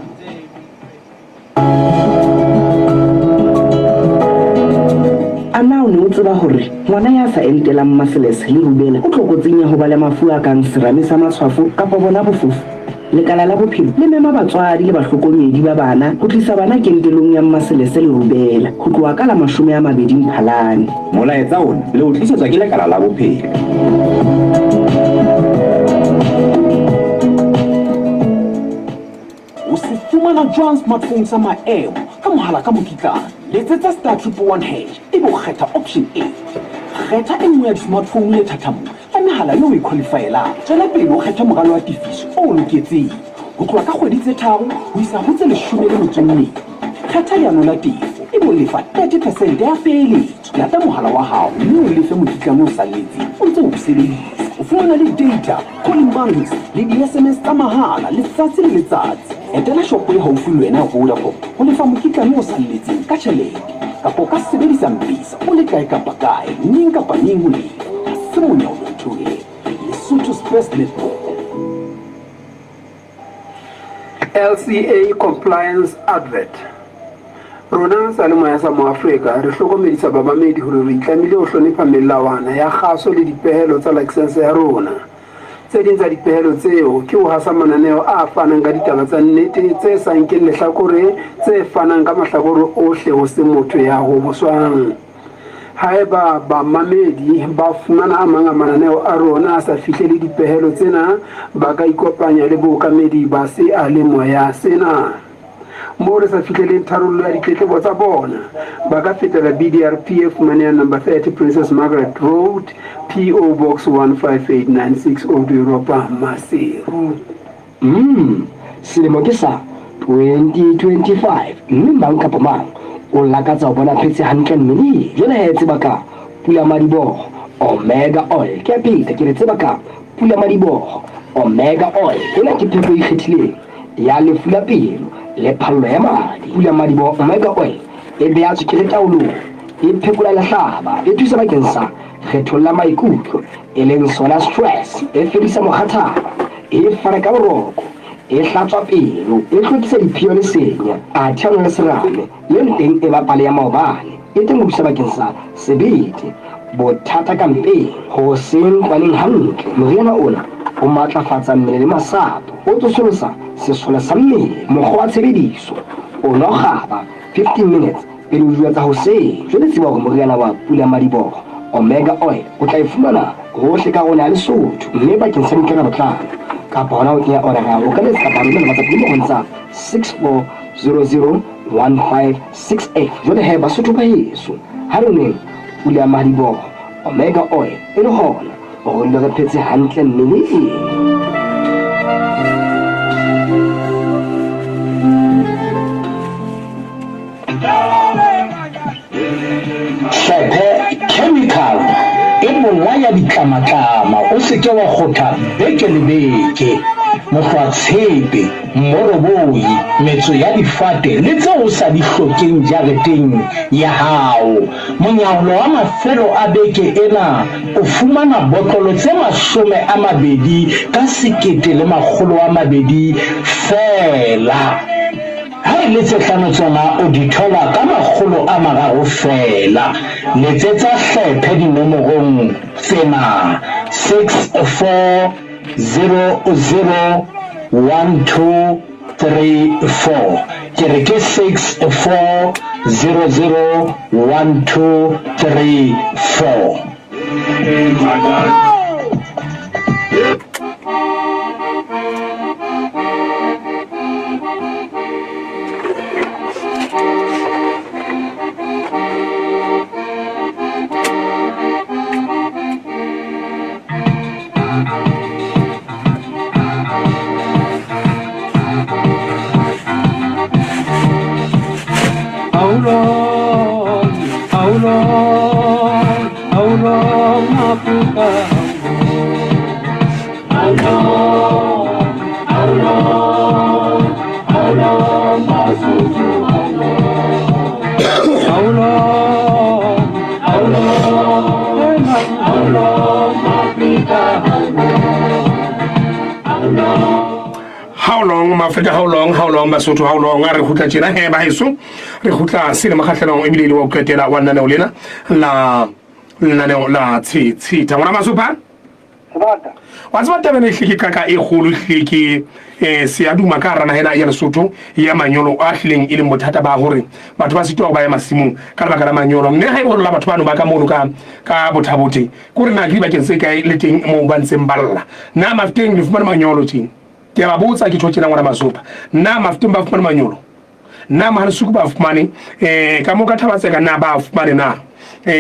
[SPEAKER 7] A na o ne o tseba hore ngwana ya sa entelang maseles le rubela o tlokotsing ya ho ba le mafu a kang serame sa matshwafo kapa bona bofofu? Lekala la Bophelo le mema batswadi le bahlokomedi ba bana ho tlisa bana kentelong ya mmaselese le rubela ho tloha ka la 20 Mphalane.
[SPEAKER 8] Molaetsa ona le o tlisetswa ke Lekala la Bophelo.
[SPEAKER 9] O se fumana jwang smartphone sa maemo ka mohala ka mokitlane? Letsetsa star triple one hash ebe o kgetha option 8. Kgetha e nngwe ya di-smartphone lethathamong la mehala eo o e qualifyelang. Tswela pele o kgethe moralo wa tefiso o o loketseng, ho tloha ka kgwedi tse tharo ho isa ho tse 18. Kgetha leano la tefo ebe o lefa 30 percent ya peeletso. Lata mohala wa hao mme o lefe mokitlane o salletseng o ntse o o sebedisa. O fumana le data Calling bundles le di-SMS tsa mahala letsatsi le letsatsi. Etela shopo e haufi le wena ya Vodacom ho lefa mokitlane o salletseng ka tjhelete. Kapa o ka sebedisa M-Pesa o le kae kapa kae, neng kapa neng ho lefa. Ha se monyolo. Pretoria, Lesotho's best netball.
[SPEAKER 10] LCA Compliance Advert Rona seyalemoya sa Moafrika re hlokomedisa bamamedi hore re itlamile ho hlonepha melawana ya kgaso le dipehelo tsa lakesense ya rona. Tse ding tsa dipehelo tseo ke ho hasa mananeo a fanang ka ditaba tsa nnete tse sa nkeng lehlakore tse fanang ka mahlakore ohle ho se motho ya hoboswang. Haeba bamamedi ba fumana a mang a mananeo a rona a sa fihlele dipehelo tsena, ba ka ikopanya le bookamedi ba seyalemoya sena. Moo re sa fihleleng tharollo ya ditletlebo tsa bona, ba ka fetela BDRP e fumanehang Number 30 Princess Margaret Road, PO Box 15896 Old Europa, Maseru.
[SPEAKER 11] Mm, selemo ke sa 2025 mme mang kapa mang o lakatsa ho bona phetse hantle mmeleng. Jwale he tseba ka pulamadiboho Omega Oil. Ke a pheta ke re tseba ka pulamadiboho Omega Oil. Ena ke pheko e ikgethileng ya lefu la pelo le phallo ya madi. Pulamadiboho Omega Oil e beha tswekere taolong, e phekola lehlaba, e thusa bakeng sa kgethollo ya maikutlo e leng sona stress, e fedisa mokgathala, e fana ka boroko, e hlatswa pelo, e hlwekisa diphio le senya, athe ha o na le serame, le nteng e ba pale ya maobane, e teng ho thusa bakeng sa sebete, bothata ka mpeng, ho se ntlwaneng hantle. Moriana ona o matlafatsa mmele le masapo, o tsosolosa sesole sa mmele. Mokgwa wa tshebediso, o nwa kgaba 15 minutes pele o dijo tsa hoseng. Jwale tseba hore moriana wa pulamadiboho, Omega Oil, o tla e fumana hohle ka rona ya Lesotho. Mme bakeng sa dikarabo tlano kapa hona ho kenya order ya hao, o ka letsa kapa romela WhatsApp dinomorong tsa 64001568. Jwale he Basotho ba heso, ha re nweng pulamadiboho, Omega Oil, e le hona hore re dule re phetse hantle mmeleng.
[SPEAKER 12] Hlephe chemical e bolaya ditlamatlama o se ke wa kgotha beke le beke. Mohlwatshepe, mmoroboi, metso ya difate le tseo o sa di hlokeng jareteng ya hao. Monyaolo wa mafelo a beke ena o fumana botlolo tse 20 ka 1200 feela. Ha e le tse hlano tsona o di thola ka 300 feela. Letsetsa hlephe dinomorong tsena, 64001234. Ke re ke 64001234.
[SPEAKER 1] How long Maafrika, how long, how long Basotho, how long a re kgutla tjena he baheso re kgutla se le mokgahlelong ebile e le wa ho qetela wa lenaneo lena la lenaneo la tshitshitha ngwana Masopha
[SPEAKER 2] Sebata.
[SPEAKER 1] Wa tseba taba ena ehlile ke qaka e kgolo ehlile ke um seaduma ka hara naha ena ya Lesotho ya manyolo a hlileng e leng bothata ba hore batho ba sitoa hore ba ye masimong ka lebaka la manyolo mme ha e le la batho bano ba ka mono ka ka Bothabothe ke hore na ke dibakeng tse kae le teng moo ba ntseng ba lla na Mafeteng le fumane manyolo tjeng ke a ba botsa ke tjho tjena ngwana Masopa na Mafeteng ba fumane manyolo na Mahanesuku ba fumane um ka moo ka Thabatseka na ba fumane na um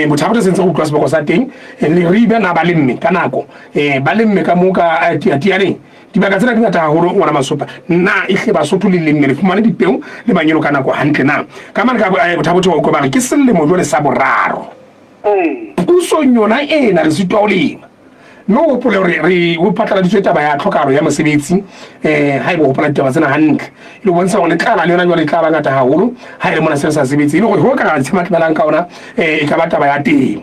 [SPEAKER 1] Bothabothe sentse go utlwa seboko sa teng Leribe na ba lemme ka nako um ba lemme ka moo ka Tiatianeng dibaka tsena di ngata haholo ngwana Masopa na ehle Basotho le lemme le fumane dipeo le manyolo ka nako hantle na ka mane ka Bothabothe wa utlwa ba re ke selemo jwale sa boraro pusong yona ena re sitwa ho lema mme o hopole hore re o phatlaladitswe taba ya tlhokahalo ya mosebetsi um ha ebe o hopola ditaba tsena hantle e le bontsha hore le tlala le yona jwale e tla ba ngata haholo ha e le mona se re sa sebetse e le gore ho ka ga tshema tlebelang ka ona um e ka ba taba ya temo.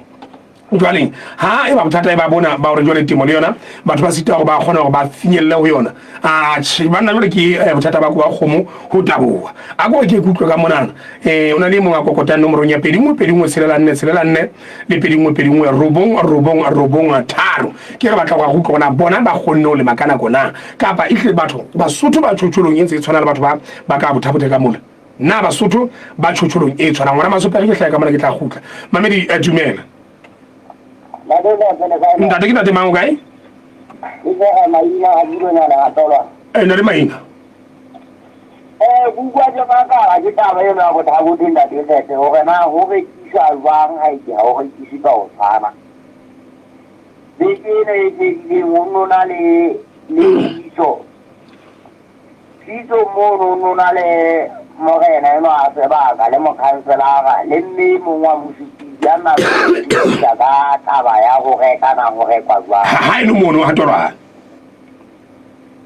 [SPEAKER 1] Jwale ha e ba bothata e ba bona ba hore jwale temo le yona batho ba sita hore ba kgone hore ba finyelle ho yona. Atjhe banna jwale ke eh, bothata ba koba kgomo ho taboha. A ko ke kutlwe ka monana. Eh o na le mong a kokotang nomorong ya 2 1 2 1 6 4 6 4 le 2 1 2 1 9 9 9 3. Ke re batla go utlwa bona bona ba kgonne ho lema ka nako na kapa ehlile batho Basotho ba tjhotjholong e ntse e tshwana le batho ba ba ka bothabothe ka mola. Na Basotho ba tjhotjholong e tshwanang? Ngwana Masope ke hlahe ka mona ke tla kgutla. Mamedi eh, dumela. Ntate ke ntate mang o kae? Eh, ntate Maina.
[SPEAKER 3] Eh, bua ke makala ke taba eno ya bothabothe ntate Kgethe hore na ho rekiswa jwang ha eke ha ho rekiswe ka ho tshwana. Beke ena e fedileng ho nona le le pitso Pitso mono o no na le morena enwa a sebaka le mokhanselara le mme e mong wa mosupisi a nna a ka taba ya ho reka na ho rekwa jwang.
[SPEAKER 1] Ha eno mono ha Tolwane.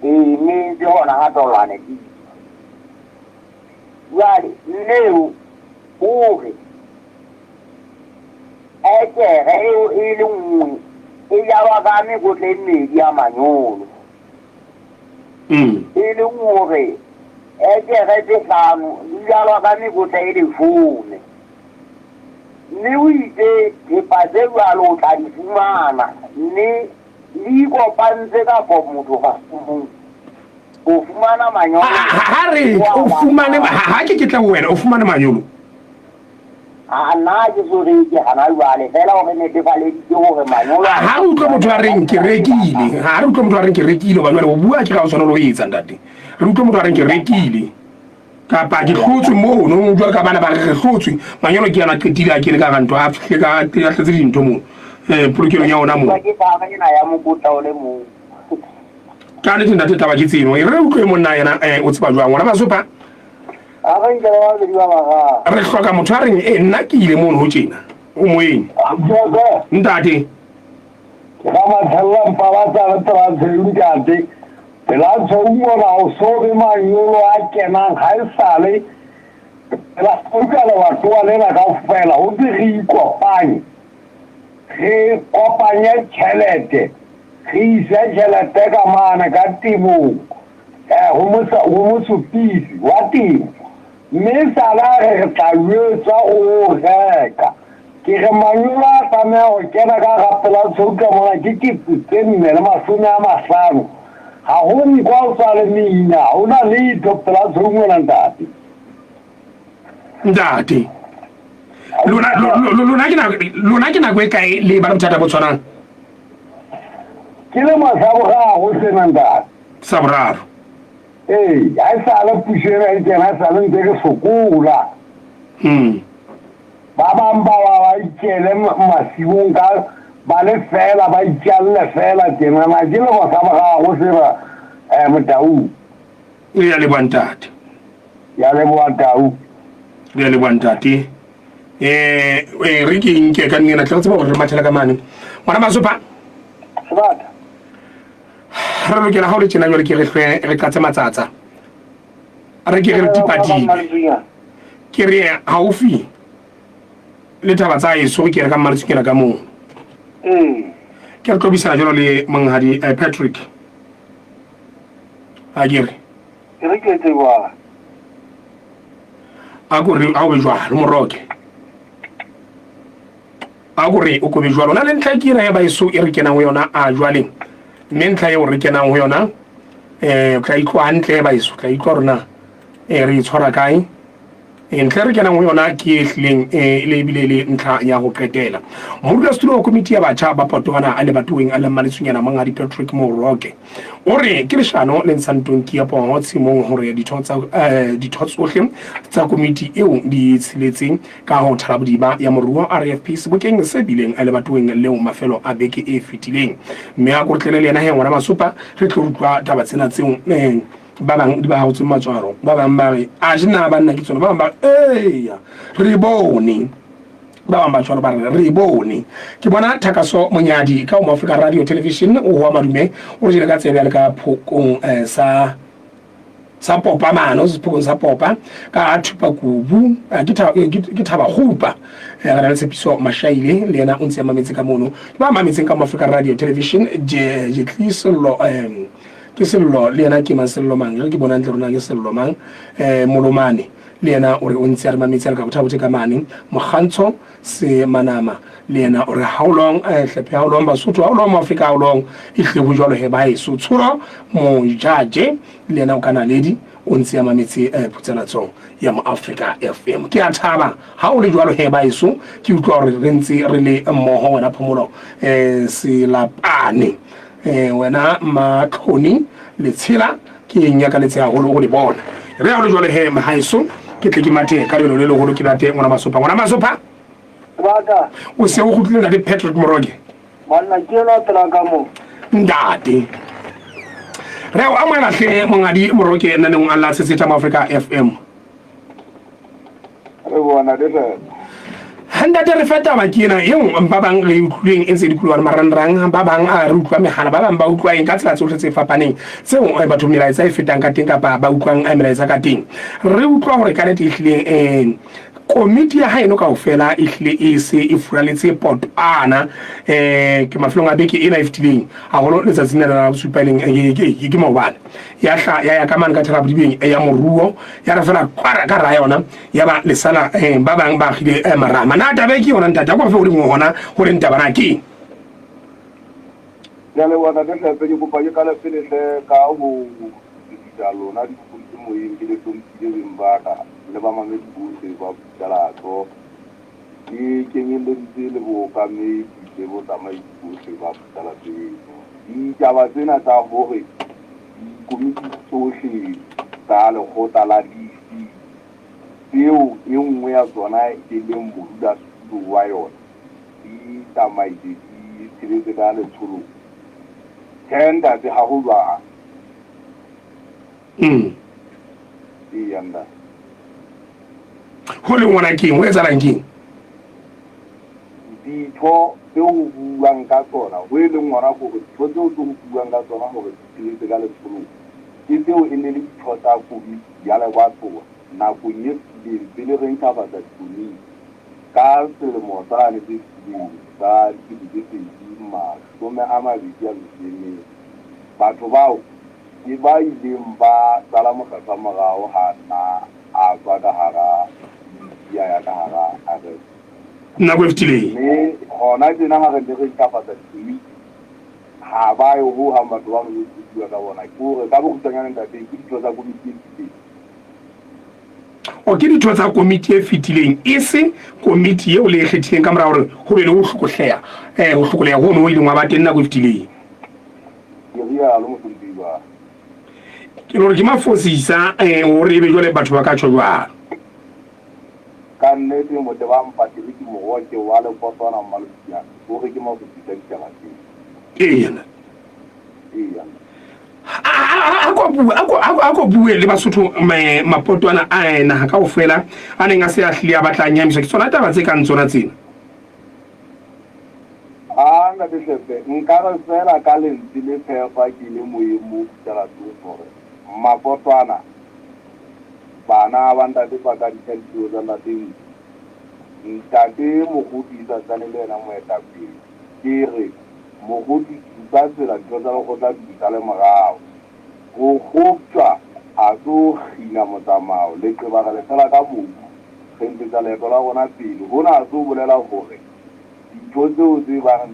[SPEAKER 3] Ee, mme ntse hona ha Tolwane Pitso. Jwale mme eo o re ekere eo e le nngwe e jalwa ka mekotla e mmedi ya manyolo. E leng hore ekere tse hlano di jalwa ka mekotla e leshome. Mme o itse thepa tse jwalo o tla di fumana mme le ikopantse kapo motho ka mong o fumana manyolo.
[SPEAKER 1] Ha re o fumane ha ke ke tla ho wena o fumane manyolo.
[SPEAKER 3] A nna ke so reke hana jwale fela o re netefaleditse hore manyolo a
[SPEAKER 1] Ha re utlwe motho a reng ke rekile, ha re utlwe motho a reng ke rekile hobane jwale ho bua ke ga o tshwanela ho etsa ntate. Re utlwe motho a reng ke rekile kapa ke hlotswe mono jwalo ka bana ba re re hlotswe manyolo ke yana qetile a kene ka hara ntho a fihle ka a tletse dintho mono eh polokelong ya ona mono.
[SPEAKER 3] Ke taba ena ya mokotla o le mong.
[SPEAKER 1] Ka nnete ntate taba ke tseno e re utlwe monna yena eh o tseba jwang ngwana Masopa.
[SPEAKER 2] A re nke ba babedi ba bararo.
[SPEAKER 1] Re hloka motho a reng e nna ke ile mono ho tjena. O moeng. Ntate.
[SPEAKER 2] Ke ga mathella mpalatsa le pela tshweu ntate. Pela tshweu mona o so be manyolo a kenang ga e sale. Pela tshweu ka lebatowa lena kaofela ho tse re ikopanye. Re kopanye tjhelete. Re ise tjhelete ka mane ka temong. Eh, ho mosa, ho mosupisi wa temo. Mme sala a re re tla jwetswa ho o reka. Ke re manyolo a tlameha ho kena ka hara pela tshweu ka mona ke 4500. Ha ho nkwa ho tswa le mina, ha ho na letho pela tshweu mona ntate.
[SPEAKER 1] Ntate. Lona lona ke nako lona ke nako e kae le ba le bothata bo tshwanang?
[SPEAKER 2] Ke lemo sa boraro sena ntate.
[SPEAKER 1] Sa boraro.
[SPEAKER 2] Ee, ha e sale puso ena e kena, e sale ntse re sokola. Ba bang ba ba ba ikele masimong ka ba le fela, ba itjalle fela tjena. Na ke lemo sa boraro sena, eh, Motaung.
[SPEAKER 1] Re a leboha ntate.
[SPEAKER 2] Ya leboha Tau.
[SPEAKER 1] Re a leboha ntate. Eh, eh re ke nke ka nnena tle re tseba hore re mathela ka mane. Ngwana Masopa.
[SPEAKER 2] Sebata.
[SPEAKER 1] Re lokela ha o le tjena jwale ke re hlwe re qatse matsatsa. Re ke re tipatibe. Ke re haufi le taba tsa eso ke re ka mmaletsukela ka moo. Ke re tlobisana jwalo le monghadi eh, Patrick. A ke re.
[SPEAKER 2] Ke re ke etse jwang?
[SPEAKER 1] A ko re a o be jwalo moroke. A ko re o ko be jwalo. Na le ntlha ke ena ya baeso e re kenang ho yona a jwale. Mme ntlha eo re kenang ho yona eh o tla itlwa hantle baeso, tla itlwa rona eh re e tshwara kae. Eh, ntlha e re kenang ho yona ke e hlileng eh, le ebile le ntlha ya ho qetela. Modulasetulo wa komiti ya batjha ba Potwana a lebatoweng a leng Mmaletswinyana Monghadi Patrick Moroke o re ke leshano le ntshang tonki ya poho tshimong hore ditho tsa eh, ditho tsohle tsa komiti eo di tsheletseng ka ho thalabodiba ya moruo RFP sebokeng se bileng lebatoweng leo mafelo a beke e fetileng. Mme a kotlele le yena he ngwana Masopa re tlo utlwa taba tsena tseo eh, ba bang di ba haotseng matswalo ba bang ba re a je na banna ke tsona ba bang ba re eya re bone ba bang ba tshwaro ba re re bone ke bona Thakaso Monyadi ka Home Africa Radio Television o hoa madume o re jele ka tsebe ya le ka phokong eh, sa sa popa mane o sephokong sa popa ka thupa kubu eh, ke eh, ke thaba kgupa. Re na le Tshepiso Mashaile le yena o ntse a mametse ka mono. Ke ba mametseng ka mo Africa Radio Television Jetli Sello um ke Sello le yena ke mang Sello mang ke bona ntle rona ke Sello mang eh Molomane le yena o re o ntse a re mametse a le ka bothabothe ka mane Mokgantsho se Manama le yena o re how long eh hlephe how long Basotho how long Africa how long e hle ho jwalo he ba eso tsholo mojaje le yena o ka naledi o ntse a mametse eh, phutselatsong ya moafrika fm ke a thaba ha o le jwalo he baeso ke utlwa gore re ntse re le mmoho wena phomolo um selapane um wena matlhoni letshela ke eng ya ka letse haholo go le bona re ya go le jwalo he mahaeso ke tle ke mathe ka lebelo le legolo ke late ngwana masopha ngwana masopha o se o kgutlile ntate patrick moroke
[SPEAKER 2] Banna ke ena pela ka mo.
[SPEAKER 1] Ntate. Re o amohela hle mongadi Moroke naneng a la Seseta mo Africa FM.
[SPEAKER 3] Re bona le hle.
[SPEAKER 1] Ntate re fa taba ke ena eo ba bang re utlwileng e ntse di kuloa marangrang ba bang a re utlwa mehala ba bang ba utlwa eng ka tsela tsohle tse fapaneng tseo eh, batho melaetsa e fetang ka teng kapa ba utlwang eh, melaetsa ka teng re utlwa gore ka nete e hlile um Komiti ya haeno kaofela e hlile e se e furaletse potwana um ke mafelong a beke ena e fetileng haholo letsatsing lena la bosupa e leng ke maobane ya hla ya ya ka mane ka therabodibeng ya moruo ya re fela kwara ka ra yona ya ba lesala um ba bang ba agile marama na taba e ke yona ntate a kwa fe godimo gona gore ntaba na keng
[SPEAKER 3] Ke a leboha Ntate Hlepe, ke kopa ke qale pele hle ka ho dumedisa lona dikgong tse moyeng ke le hlomphile beng ba ka le bamamedi bohle ba Putsalatso. Ke kenyelleditse le bookamedi le botsamaisi bohle ba Putsalatso eno. Ditaba tsena tsa hore dikomiti tsohle tsa lekgotla la DC tseo e nngwe ya tsona e leng modulasetulo wa yona di tsamaile di tsheletse ka letsholong. Tjhe ntate ha ho jwalo.
[SPEAKER 1] Mm.
[SPEAKER 3] Eya ntate.
[SPEAKER 1] Ho le ngwana keng? Ho etsahalang keng?
[SPEAKER 3] Ditho tse ho buuwang ka tsona, ho e leng hona ke hore ditho tseo tse ho buuwang ka tsona hore di tsheletse ka letsholong, ke tseo e ne le ditho tsa komiti ya lebatowa nakong e fetileng pele re ntjhafatsa dikomiti. Ka selemo sane se fetileng sa 2024, batho bao ke ba ileng ba sala Mokgethwa morao ha nna a tswa ka hara komiti a ya ka hara arrest.
[SPEAKER 1] Nako e fetileng.
[SPEAKER 3] Mme hona tjena ha re ne re ntlafatsa dikomiti, ha ba yo ho hang batho bano ho bua ka bona. Ke hore ka bokgutshwanyane ntate, ke ditho tsa komiti e fetileng.
[SPEAKER 1] O ke ditho tsa komiti e fetileng, e se komiti eo le e kgethileng ka mora hore ho be le ho hlokohleha, eh, ho hlokoleha hono ho ileng wa ba teng nako e fetileng.
[SPEAKER 3] Ke rialo, mohlomphehi wa.
[SPEAKER 1] Ke le hore ke mafosisa, eh, hore ebe jwale batho ba ka tjho jwalo.
[SPEAKER 3] Ka nnete Motebang Patrick Moroke wa Lekotwana Mmalosiyane o re ke mafosisa ditaba tseo.
[SPEAKER 1] Eya.
[SPEAKER 3] Eya.
[SPEAKER 1] A ko bue le Basotho mapotwana a naha kaofela a neng a se a hlile a batla a nyahamiswa ke tsona taba tse kang tsona tsena.
[SPEAKER 3] A Ntate Hlepe, nka re feela ka lentswe le phefa ke le moyeng mo Putsalatong hore mapotwana bana ba Ntate Pakadisa ditiro tsa Ntate Nku, Ntate Mogopi e sa ntsane le yena moetapele. Ke re Moruti, supa tsela, ditho tsa lekgotla di sale morao. Ho kgoptjwa a tlo kgina motsamao, leqeba re le tshela ka mobu, re ntshetsa leeto la rona pele. Hona ha se ho bolela hore ditho tseo tse bang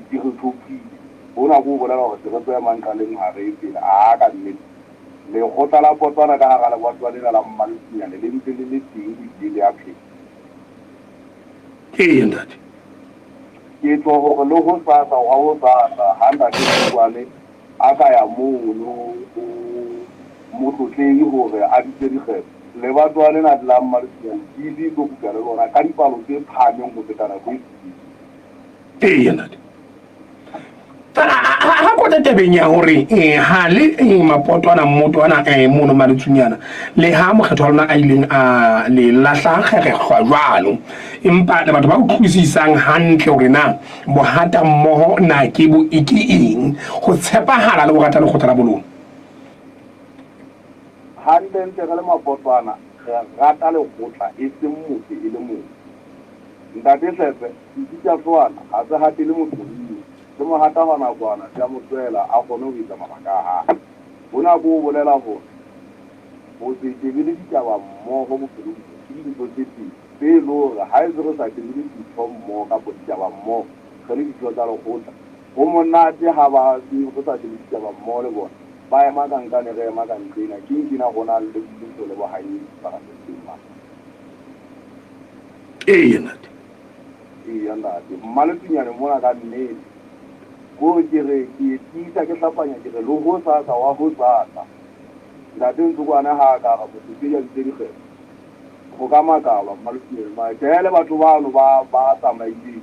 [SPEAKER 3] di re thophile, hona ke ho bolela hore se re tlo ema nqaleng ha re ye pele. Aa, ka nnete, lekgotla la Potwana ka hara lebatowa lena la Mmalesinyane le ntse le le teng ebile le a phela.
[SPEAKER 1] Eya, ntate.
[SPEAKER 3] Ke tjho hore le hosasa hwa hosasa ha Ntate Mokoane a ka ya mono ho Motlotlehi hore a bitse dikgetho, lebatowa lena la Mmalesinyane DC e tlo kgutla le lona ka dipalo tse phahameng ho feta nako e fetileng.
[SPEAKER 1] Eya, Ntate. Ha kota tabeng ya hore eh, ha le eh, mapotwana mmotwana eh, mono Maletsunyana le ha mokgetho wa lona a ileng a le lahla kgerekgwa jwalo, empa le batho ba utlwisisang hantle hore na bohata mmoho na ke bo e ke eng, ho tshepahala le ho rata lekgotla la bolona.
[SPEAKER 3] Hantlentle re le mapotwana re rata lekgotla e seng motho e le mong.
[SPEAKER 2] Ntate Hlepe, setsi sa Tsoana ha se hatele motho hodimo, se mo hata hwa nakwana se a mo tlohela a kgone ho etsa mabaka a hae. Hona ke ho bolela hore ho se shebele ditaba mmoho bophelong bo ke dintho tse pedi tse e le hore ha e se re sa shebele dintho mmoho kapa ditaba mmoho re le ditho tsa lekgotla, ho monate ha ba se re sa shebe ditaba mmoho le bona ba ema ka nkane re ema ka nqena, keng tjena ho na le mmuso le bohanyetsi paramenteng mane.
[SPEAKER 1] Eya ntate.
[SPEAKER 2] Eya ntate. Mmaletsunyane mona ka nnete. Ko ke re ke tiisa ke hlapanya ke re le hosasa wa hosasa. Ntate Ntsokwane ha a ka ra motho ya bitse dikgetho. Go ka makalwa Mmaletsunyane ma tjhe le batho bano ba ba tsamaileng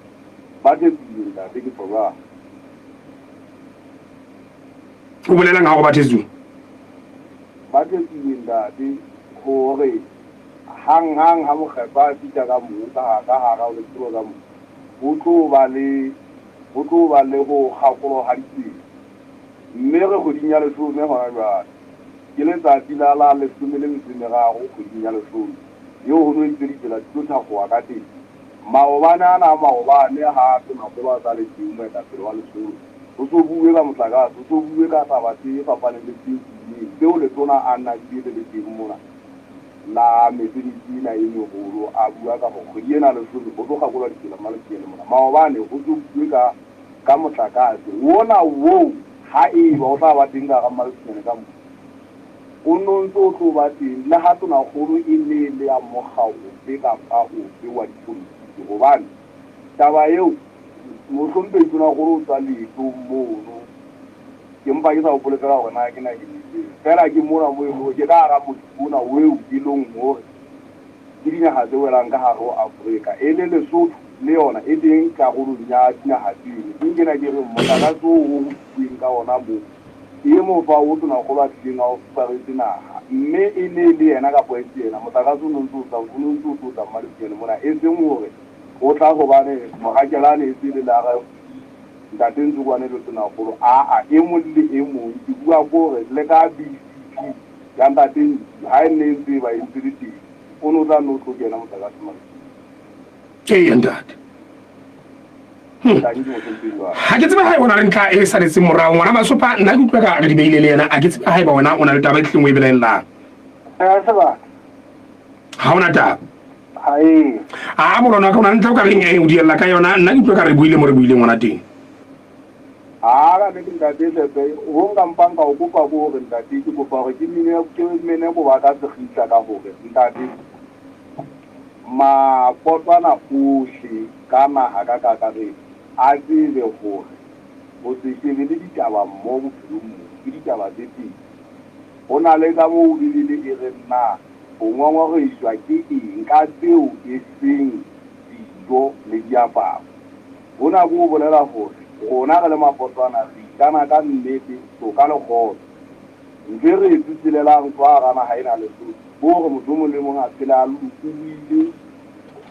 [SPEAKER 2] ba thetsuwe ntate ke tjho jwalo.
[SPEAKER 1] O bolelang ha go ba thetsuwe?
[SPEAKER 2] Ba thetsuwe ntate hore Hang-hang ha mokgethwa a fihla ka moo, ka, ka hara letsholo ka moo, ho tlo ba le, ho tlo ba le ho kgakoloha ditsela. Mme re kgweding ya leshome hona jwale. Ke letsatsi la, la leshome le metso e meraro kgweding ya leshome, eo ho no itswe ditsela di tlo thakgoha ka teng. Maobane ana a maobane ha Tonakgolo a sa le teng, moetapele wa letsholo, ho so buuwe ka motlakase, ho so buuwe ka taba tse fapaneng le tse tummeng, tseo letona a na bile le le teng mona. la mesebetsi ena e meholo a bua ka hore kgwedi ena ya leshome ho tlo kgakolwa ditsela Mmalepiyane mona. Maobane ho so buwe ka ka motlakase wona woo ha eba o tla ba teng ka hara Mmalepiyane ka mo o no ntse o tlo ba teng le ha tonakgolo e ne e le ya mokga ofe kapa ofe wa dipolotiki hobane taba eo mohlomphehi tonakgolo o tswa leetong mono. Ke mpa ke sa hopole feela hore na ke naheng efe. Feela ke mona moo e leng hore ke ka hara motse ona oo e leng hore ke dinaha tse welang ka hare ho Afrika. E le Lesotho le yona e teng karolong ya dinaha tseno. Ke nkena ke reng motlakase oo ho bueng ka ona moo ke mofa o Tonakgolo a tlileng a o fuparetse naha. Mme e ne e le yena kapa e se yena, motlakase o ne o ntse o tla, o ne o ntse o tlo tla Mmaletswinyane mona. E seng hore o tla hobane mohakelane e se e le la Ntate Ntsokwane le Tonakgolo aa e mong le e mong ke bua ko re le ka BCP ya Ntate Ntsu ha e nne e ntse e ba e ntse le teng o ne o tla nne o tlo kena motlakase Malusi.
[SPEAKER 1] Eya ntate. Ha ke tsebe haeba o na le ntlha e saletseng morao ngwana Masopha nna ke utlwa ka re di beile le yena a ke tsebe haeba wena o na le taba e tlileng o e belaellang. Ha o na taba.
[SPEAKER 2] Hae.
[SPEAKER 1] A morona ka o na le ntlha o ka reng e o diella ka yona nna ke utlwa ka re buile mo re buileng hona teng.
[SPEAKER 2] Ha ka nnete ntate Hlepe ho nka mpa nka o kopa ko hore ntate ke kopa hore ke mine ke mene ko ba ka sekgitla ka hore ntate mapotwana ohle ka naha ka kakaretso a tsebe hore ho se shebe le ditaba mmo bophelong mo ke ditaba tse pedi. Ho na le ka moo Bibele e reng na O ngongorehiswa ke eng ka tseo e seng dijo le diaparo? Hona ke ho bolela hore rona re le mapotlwana re ikana ka nnete, toka le kgotso. Ntho e re e tsitselelang ka hara naha ena ya Lesotho ke hore motho e mong le e mong a phele a lokolohile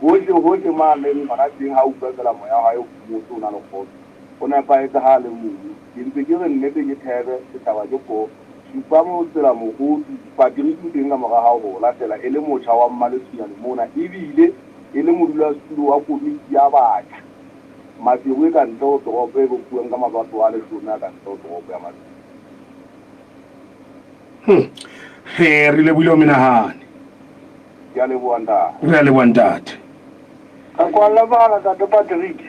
[SPEAKER 2] hohle hohle mo a leng hona teng ha a utlwa feela moya wa hae o phomotse o na le kgotso, o nepahetse ha a le mong. Ke ntse ke re nnete ke thebe, setjhaba ke poo. Supa motsela mohodu, Patrick o teng ka mora hao ho o latela e le motjha wa Mmaletswinyane mona ebile e le modulasetulo wa komiti ya batjha Maseru e ka ntle ho toropo e bopuwang ka mabatowa a leshome a ka ntle ho toropo ya Maseru.
[SPEAKER 1] Hmm. He, re lebohile ho menahane.
[SPEAKER 2] Ke a leboha ntate.
[SPEAKER 1] Re a leboha ntate.
[SPEAKER 2] Re kwalla mogala ntate Patrick.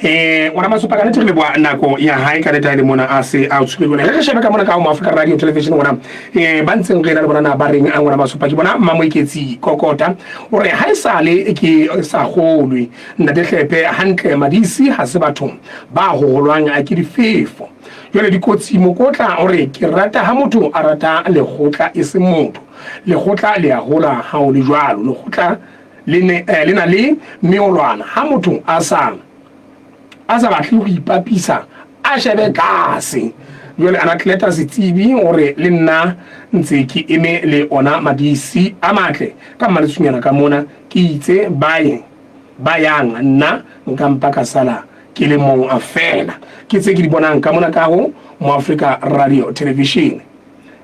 [SPEAKER 1] Eh, ngwana Masupa ka nete re leboha nako ya hae ka nete ha e le mona a se a tshwere jwale. Re shebe ka mona ka ho Africa Radio Television ngwana eh ba ntseng re na le bona na ba reng a ngwana Masupa ke bona Mmamoeketsi Kokota o re ha e sale ke sa kgolwe ntate Hlepe hantle madisi ha se batho ba hoholwang ke difefo. Jwale dikotsi mokotla o re ke rata ha motho a rata lekgotla e seng motho. Lekgotla le a hola ha o le jwalo. Lekgotla le ne eh, le na le meolwana ha motho a sa a sa batle go ipapisa a shebe tlase jwale anatleta setsebi gore le nna ntse ke eme le ona madisi a matle ka mmaletshunyana ka mona ke itse baye ba yang nna nka mpa ka sala ke le mong a fela ke tse ke di bonang ka mona ka ho mo Africa Radio Television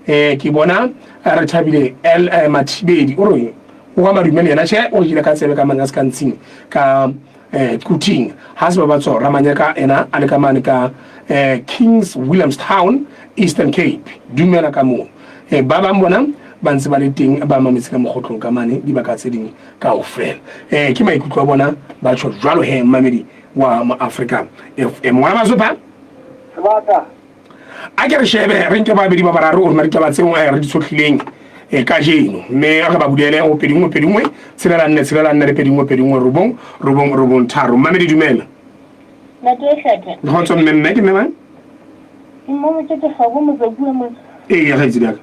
[SPEAKER 1] eh ke bona eh, re thabile L eh, Mathibedi o re Wa madume le yena tjhe o jele ka tsebe ka mane a se ka ntshing ka eh Quthing ha se ba ba tswa Ramanyaka ena a le ka mane ka eh Kings Williamstown Eastern Cape dumela ka moo eh ba bang bona ba ntse ba le teng ba mametse ka mokgotlong ka mane dibaka tse ding kaofela eh ke maikutlo a bona ba tjho jwalo he mmamedi wa Moafrika FM ngwana Masopa
[SPEAKER 2] Sebata
[SPEAKER 1] A ke re shebe re nke babedi ba bararo rona ditaba tseo eh, re di tshotlhileng eh, kajeno mme re ba bulele go 2 1 2 1 6 4 6 4 le 2 1 2 1 9 9 9 3. Mmamedi dumela.
[SPEAKER 13] Ntate e Hlephe.
[SPEAKER 1] Kgotso mme mme ke mme mang?
[SPEAKER 13] Ke mmo Mokete Kgabo Motsaku motse.
[SPEAKER 1] Ee ya kgaitsedi ya ka.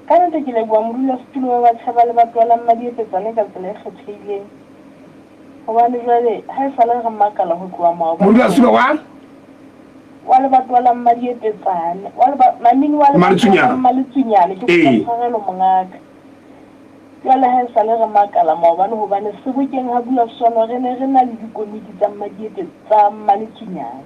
[SPEAKER 13] Ka nnete ke leboha modulasetulo wa batjha ba lebatowa la Mmadiepetsane ka tsela e kgethehileng. Hobane jwale ha e sale re makala ho tloha maobane.
[SPEAKER 1] Modulasetulo wa?
[SPEAKER 13] Wa lebatowa la Mmadiepetsane. Wa leba, mamini wa lebatowa la Mmaletsunyane. Ke kopa tshwarelo mongaka. Jwale ha e sale re makala maobane hobane sebokeng ha bua sono re ne re na le dikomiti tsa Mmadiepe tsa Mmaletsunyane.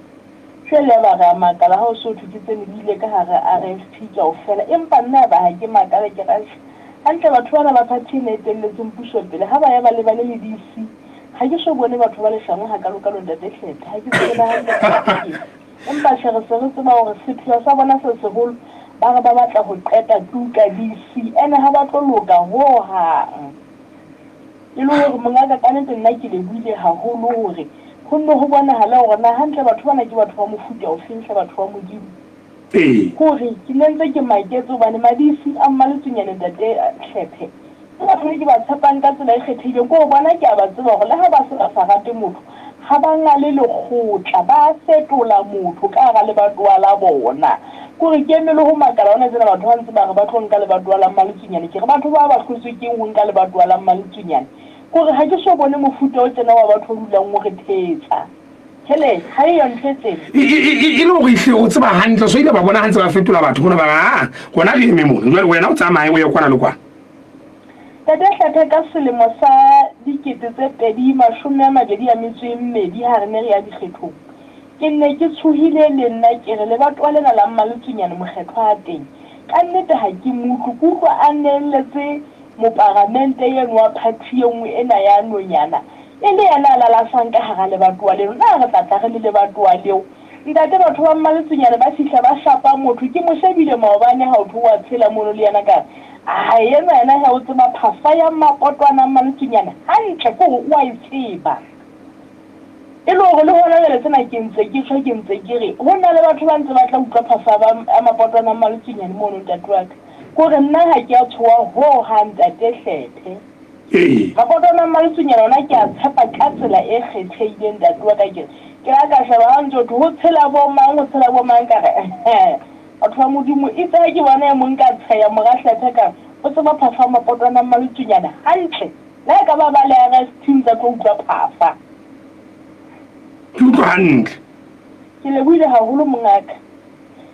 [SPEAKER 13] Jwale yaba re a makala ha ho so thwe ke tsene di ile ka hara RFP kaofela. Empa nna yaba ha ke makale ke re atjhe hantle batho bana ba party ena e telletseng puso pele ha ba ya ba lebane le DC ha ke so bone batho ba leshano hakalokalo ntate Hlephe ha ke tsebe le hantle hore ke eng. Empa hle re se re tseba hore sepheo sa bona se seholo ba re ba batla ho qeta tuka DC ene ha ba tlo loka ho hang. E le hore mongaka ka nete nna ke lebohile haholo hore ho nne ho bonahale hore na hantle batho bana ke batho ba mofuta ofeng hle batho ba Modimo.
[SPEAKER 1] Ee.
[SPEAKER 13] Hore ke ne ntse ke maketse hobane Madisi a Mmaletsunyane Ntate Hlephe ke batho be ke ba tshepang ka tsela e kgethehileng. Ke hore bona ke a ba tseba hore le ha ba se ba sa rate motho ha ba ngale lekgotla, ba fetola motho ka hara lebatowa la bona. Ke hore ke eme le ho makala hona tjena batho ha ntse ba re ba tlo nka lebatowa la Mmaletsunyane. Ke re batho ba ba hlotswe keng ho nka lebatowa la Mmaletsunyane? Ke hore ha ke so bone mofuta o tjena wa batho o dulang o re thetsa. Hele, ha eyo ntho e tsena.
[SPEAKER 1] E le hore ehlile o tseba hantle, so ile ba bona ha ntse ba fetola batho mona ba re, aa, rona re eme mona, jwale wena o tsamaye o ye kwana le kwana.
[SPEAKER 13] Ntate Hlathe ka selemo sa 2022 ha re ne re ya dikgethong, ke nne ke tshohile le nna ke re lebatowa lena la Mmaletsunyane mokgethwa a teng, ka nnete ha ke mo utlwe, ke utlwa a neelletse moparamente eno wa phathi e nngwe ena ya nonyana e le yena a lalasang ka hara lebatowa leno, na re tla tla re le lebatowa leo? Ntate batho ba Mmaletsunyane ba fihla ba shapa motho, ke mo shebile maobane ha ho thwe o a tshela mono le yena ka re, Ae enwa yena he o tseba phafa ya Mmapotwana Mmaletsunyane hantle, ke hore o a e tseba. E le hore le hona jwale tsena ke ntse ke tjho ke ntse ke re ho na le batho ba ntse ba tla utlwa phafa ya Mapotwana Mmaletsunyane mono ntate wa ka. Ke hore nna ha ke a tshoha ho hang ntate Hlephe.
[SPEAKER 1] Ee.
[SPEAKER 13] Mapotwana Mmaletsunyane ona ke a tshepa ka tsela e kgethehileng ntate wa ka ke re ke la ka sheba ha ntso thwe ho tshela bo mang ho tshela bo mang ka re batho ba Modimo itse ha ke bona e mong ka tsheya mora Hlephe ka re o tseba phafa ya Mapotwana Mmaletsunyane hantle le ha e ka ba ba le RST ntsa tlo utlwa phafa.
[SPEAKER 1] Ke utlwa hantle.
[SPEAKER 13] Ke lebohile haholo mongaka.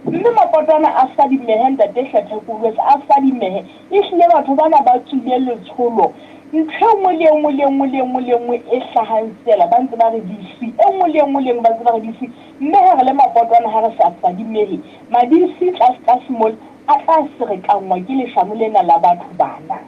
[SPEAKER 13] Mme mapotwana a fadimehe ntate Hlephe ke o jwetsa a fadimehe ehlile batho bana ba tswile letsholo ntho e nngwe le e nngwe le e nngwe le e nngwe le e nngwe e hlahang feela ba ntse ba re DC e nngwe le e nngwe le e nngwe ba ntse ba re DC mme ha re le mapotwana ha re sa fadimehe ma DC tlase tlase mole a tla ferekanngwa ke leshano lena la batho bana.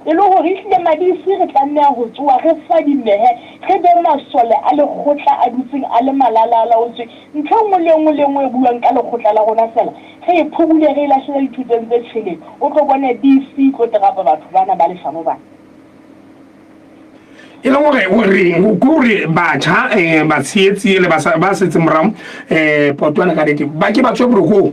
[SPEAKER 13] E le hore ehlile Madisi re tlameha ho tsoha re fadimehe, re be masole a lekgotla a dutseng a le malala-a-laotswe. Ntho e nngwe le e nngwe le e nngwe e buang ka lekgotla la rona feela, re e phubule re e lahlele dithoteng tse tjheleng. O tlo bone DC e tlo terapa batho bana ba leshano bana.
[SPEAKER 1] E leng hore o reng ke hore batjha um batshehetsi le ba setseng morao um potwana ka nnete ba ke ba tswe borokong.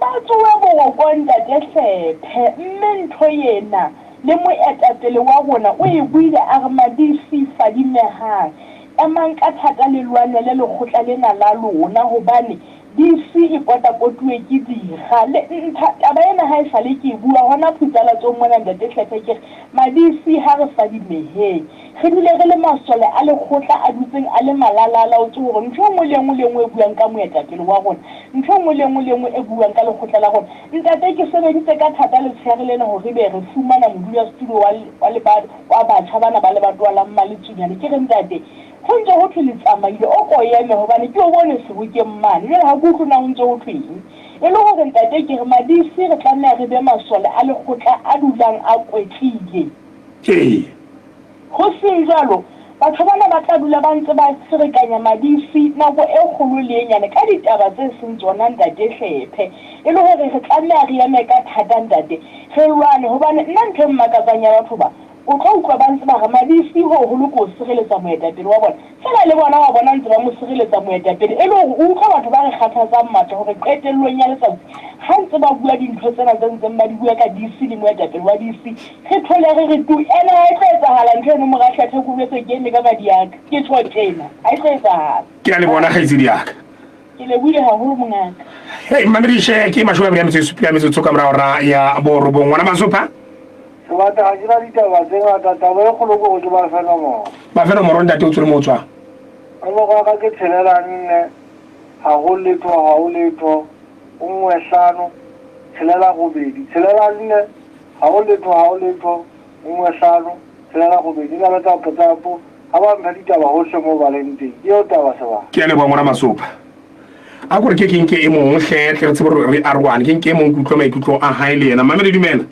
[SPEAKER 13] Ba tsohe borokong Ntate Hlephe mme ntho ena le moetapele wa rona o e buile a re Mabisi fadimehang emang ka thata le lwanele lekgotla lena la lona hobane DC e potapotuwe ke dikga le ntha taba ena ha esale ke e bua hona phutsalatsong mona Ntate Hlephe ke re Mabisi ha re fadimeheng Re dule re le masole a lekgotla a dutseng a le malala-a-laotswe hore ntho e nngwe le e nngwe le e nngwe e buang ka moetapele wa rona, ntho e nngwe le e nngwe le e nngwe e buang ka lekgotla la rona. Ntate, ke sebeditse ka thata letsheare lena hore ebe re fumana modulasetulo wa, wa leba, wa batjha bana ba lebatowa la Mmaletsunyane. Ke re, Ntate, ho ntse ho thwe le tsamaile, o ko eme hobane ke o bone sebokeng mane. Jwale ha ke utlwe na ho ntse ho thwe eng. E le hore ntate ke re madisi re tlameha re be masole a lekgotla a dulang a kwetlile.
[SPEAKER 1] Ee.
[SPEAKER 13] Ho seng jwalo, batho bana ba tla dula ba ntse ba ferekanya madisi nako e kgolo le e nyane ka ditaba tse seng tsona ntate Hlephe. E le hore re tlameha re eme ka thata ntate, re lwane hobane nna ntho e mmakatsang ya batho ba, o tlo utlwa ba ntse ba re madisi ho hoholo ke ho sireletsa moetapele wa bona. Feela le bona wa bona ntse ba mo sireletsa moetapele e le hore o utlwa batho ba re kgathatsang matla hore qetellong ya letsatsi ha ntse ba bua dintho tsena tse ntseng ba di bua ka DC le moetapele wa DC re thole re re tu ene ha e tlo etsahala ntho eno mora Hlethe ke o jwetse ke eme ka madi a ka ke tjho tjena ha e tlo etsahala.
[SPEAKER 1] Ke a le bona kgaitsedi ya ka.
[SPEAKER 13] Ke lebohile haholo mongaka.
[SPEAKER 1] Hei mmamedishe ke 27 metsotso ka mora hora ya borobong ngwana Masopha.
[SPEAKER 2] Sebata ga ke na ditaba tse ngata taba e kgolo ke gore ke ba fe nomoro.
[SPEAKER 1] Ba fe nomoro ntate o tswele mo o tswang.
[SPEAKER 2] Nomoro ya ka ke tshelela nne ga go letho ga go letho nngwe hlano tshelela robedi tshelela nne ga go letho ga go letho nngwe hlano tshelela robedi na le tsa WhatsApp ga ba mpha ditaba gohle mo ba leng teng ke eo taba sebaka.
[SPEAKER 1] Ke a leboha ngwana Masopha. A kore ke ke nke e mong hle tle re tsebe gore re arohane ke nke e mong ke utlwe maikutlo a hae le yena. Mamele dumela.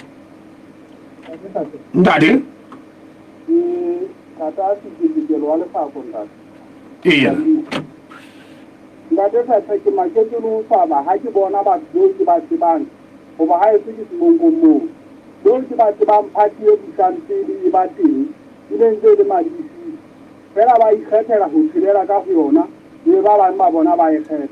[SPEAKER 1] Ntate.
[SPEAKER 14] Ke tata Sekekekelo wa Lefako ntate.
[SPEAKER 1] Eya.
[SPEAKER 14] Ntate Fethe ke maketse le ho swaba ha ke bona batho beo ke ba tsebang hoba ha eso ke semongkong moo. Beo ke ba tsebang party e busang pele e ba teng e ne ntse e le madisi. Feela ba ikgethela ho tshelela ka ho yona ebe ba bang ba bona ba e kgetha.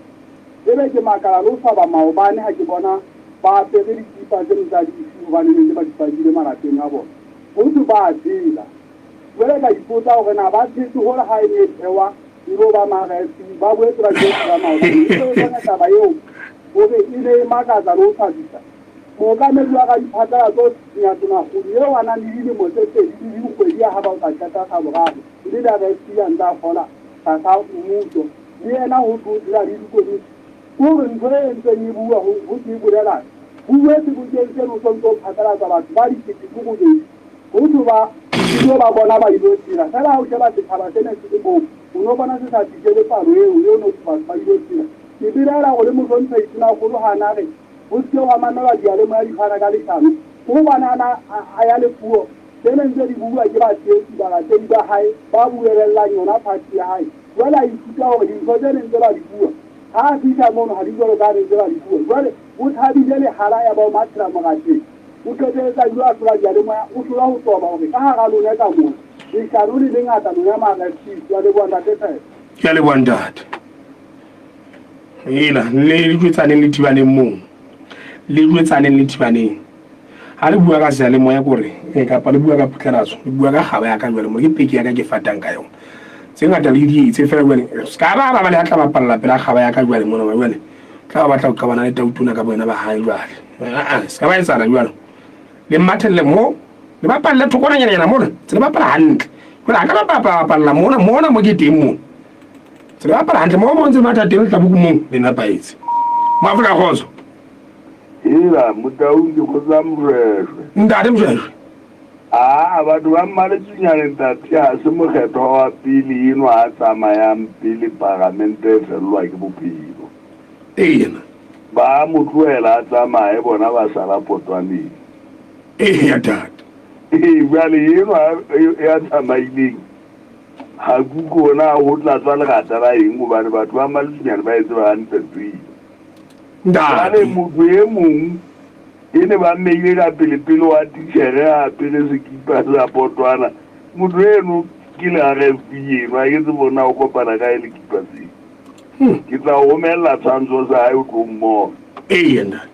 [SPEAKER 14] Ebe ke makala le ho swaba maobane ha ke bona ba apere dikipa tseno tsa DC hobane ne ntse ba di pakile malapeng a bona. Ho thwe ba a tshela. Jwale ka ipotsa hore na ba tshetse hole ha e ne e thewa e lo ba ma-RFP ba boetse ba ilo tshela maobane. Ebe e bona taba eo hore e ne e makatsa le ho swabisa. Mookamedi wa radiphatlalatso Nyatsonakgudu eo a nang le dilemo tse pedi le dikgwedi ya ha ba o ka qeta sa boraro e le le-RFP a ntse a kgola tlasa mmuso le yena ho thwe o phela le dikomiti. Ke hore ntho e entseng e bua ho ho ke e bolelang. Ho uwe sebokeng seno o sontse o phatlalatsa batho ba dikete tse robedi ho thwe ba ilo ba bona ba ilo tshela. Feela ha o sheba setjhaba se ne se le moo o no bona se sa fihlele palo eo eo no thwe batho ba ilo tshela. Ke belaela hore le Mohlomphehi Tonakgolo ha na re ho se ke hwa mamelwa diyalemoya di fana ka leshano ke hobane a na a ya le puo tse neng tse di bua ke batshehetsi balatedi ba hae ba buelellang yona party ya hae. Jwale a ithuta hore dintho tse neng tse ba di bua ha a fihla mono ha di jwalo ka ha ne ntse ba di bua. Jwale o thabile lehala ya ba o mathela moratheng. O qetelletse a bile a hlola diyalemoya o hlola ho toba hore ka hara lona ka mona leshano le lengata lona ma-RFP. Ke a leboha ntate Fela.
[SPEAKER 1] Ke a leboha ntate. Ela le jwetsaneng le thibaneng moo. Le jwetsaneng le thibaneng. Ha le bua ka seyalemoya kore eh, kapa le bua ka phatlalatso, le bua ka kgaba ya ka jwale mo ke peke ya ka ke fatang ka yona. Tse ngata le di etse fela jwale ska ba ba ba le a tla bapalla pela kgaba ya ka jwale mona jwale. Tla ba batla ho qabana le tautona ka boena ba hae jwale. Ah, ska ba etsana jwalo. Le mmathelle mo, le bapalle thokonanyana mona, tse le bapala hantle. Jwale ha ka ba bapalla mona mona mo ke teng mona. Tse le bapala hantle mo mo ntse matha teng le tla buku le nepahetse. Mo Afrika kgotso.
[SPEAKER 6] Hela Motaung ke kgotsa Mshweshwe.
[SPEAKER 1] Ntate Mshweshwe.
[SPEAKER 6] Aa batho ba Mmaletsunyane ntate ha se mokgethwa wa pele enwa a tsamayang pele paramente e fellwa ke bophelo.
[SPEAKER 1] Eena.
[SPEAKER 6] Ba mo tlohela a tsamaye bona ba sala potwaneng.
[SPEAKER 1] Eya ntate.
[SPEAKER 6] Ee jwale enwa ya tsamaileng ha ke utlwe hore na ho tla tswa lerata la eng hobane batho ba Mmaletsunyane ba e tseba hantle ntho eo. Jwale motho e mong e ne ba mmeile ka pele-pele wa titjhere a apere sekipa sa potwana. Motho eno ke le RFP eno, ha ke tsebe hore na o kopana kae le kipa seo. Ke tla o romella tshwantsho sa hae o tlo mmona.
[SPEAKER 1] Eya ntate.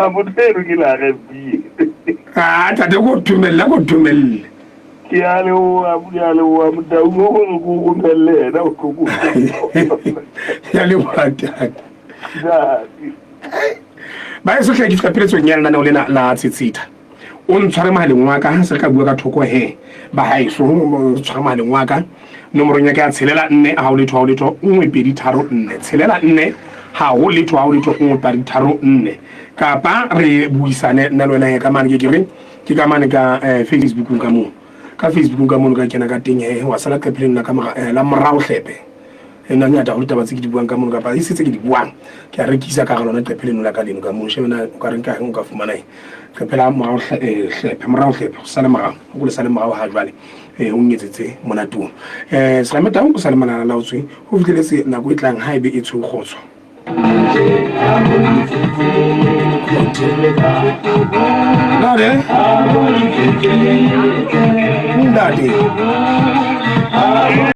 [SPEAKER 6] Motho eno ke le RFP eno.
[SPEAKER 1] Ah ntate ko thomelle, ko thomelle.
[SPEAKER 6] Ke a leboha, ke a leboha Motaung o gore ko romelle yena o tlo ko.
[SPEAKER 1] Ke a leboha ntate. Ba eso hle ke fihla pheletsong ya lenaneo lena la Tshitshitha. O ntshware mohaleng wa ka, se re ka bua ka thoko he. Ba haeso, o tshware mohaleng wa ka. Nomorong ya ka ya tshelela nne ha ho letho ha ho letho nngwe pedi tharo nne. Tshelela nne ha ho letho ha ho letho nngwe pedi tharo nne. Kapa re buisane nna le wena he ka mane ke ke re Ke ka mane ka eh, Facebookong ka moo. Ka Facebookong ka mono ka kena ka teng he wa sala qephileng la ka mora, eh, la morao hlepe. Nna ngata haholo taba tse ke di buang ka mono kapa e se tse ke di buang. Ke a rekisa ka hara lona qephe leno la ka leno ka mono. Shebe na o ka reng ka o ka fumana eng. Qephe la morao hlephe, morao hlephe, o sale morao. O ko le sale morao ha jwale. O nnyetsetse monate ono. Serame Tau o sale malala laotswe ho fihleletse nako e tlang ha ebe e tshweu kgotso. Ntate. Ntate.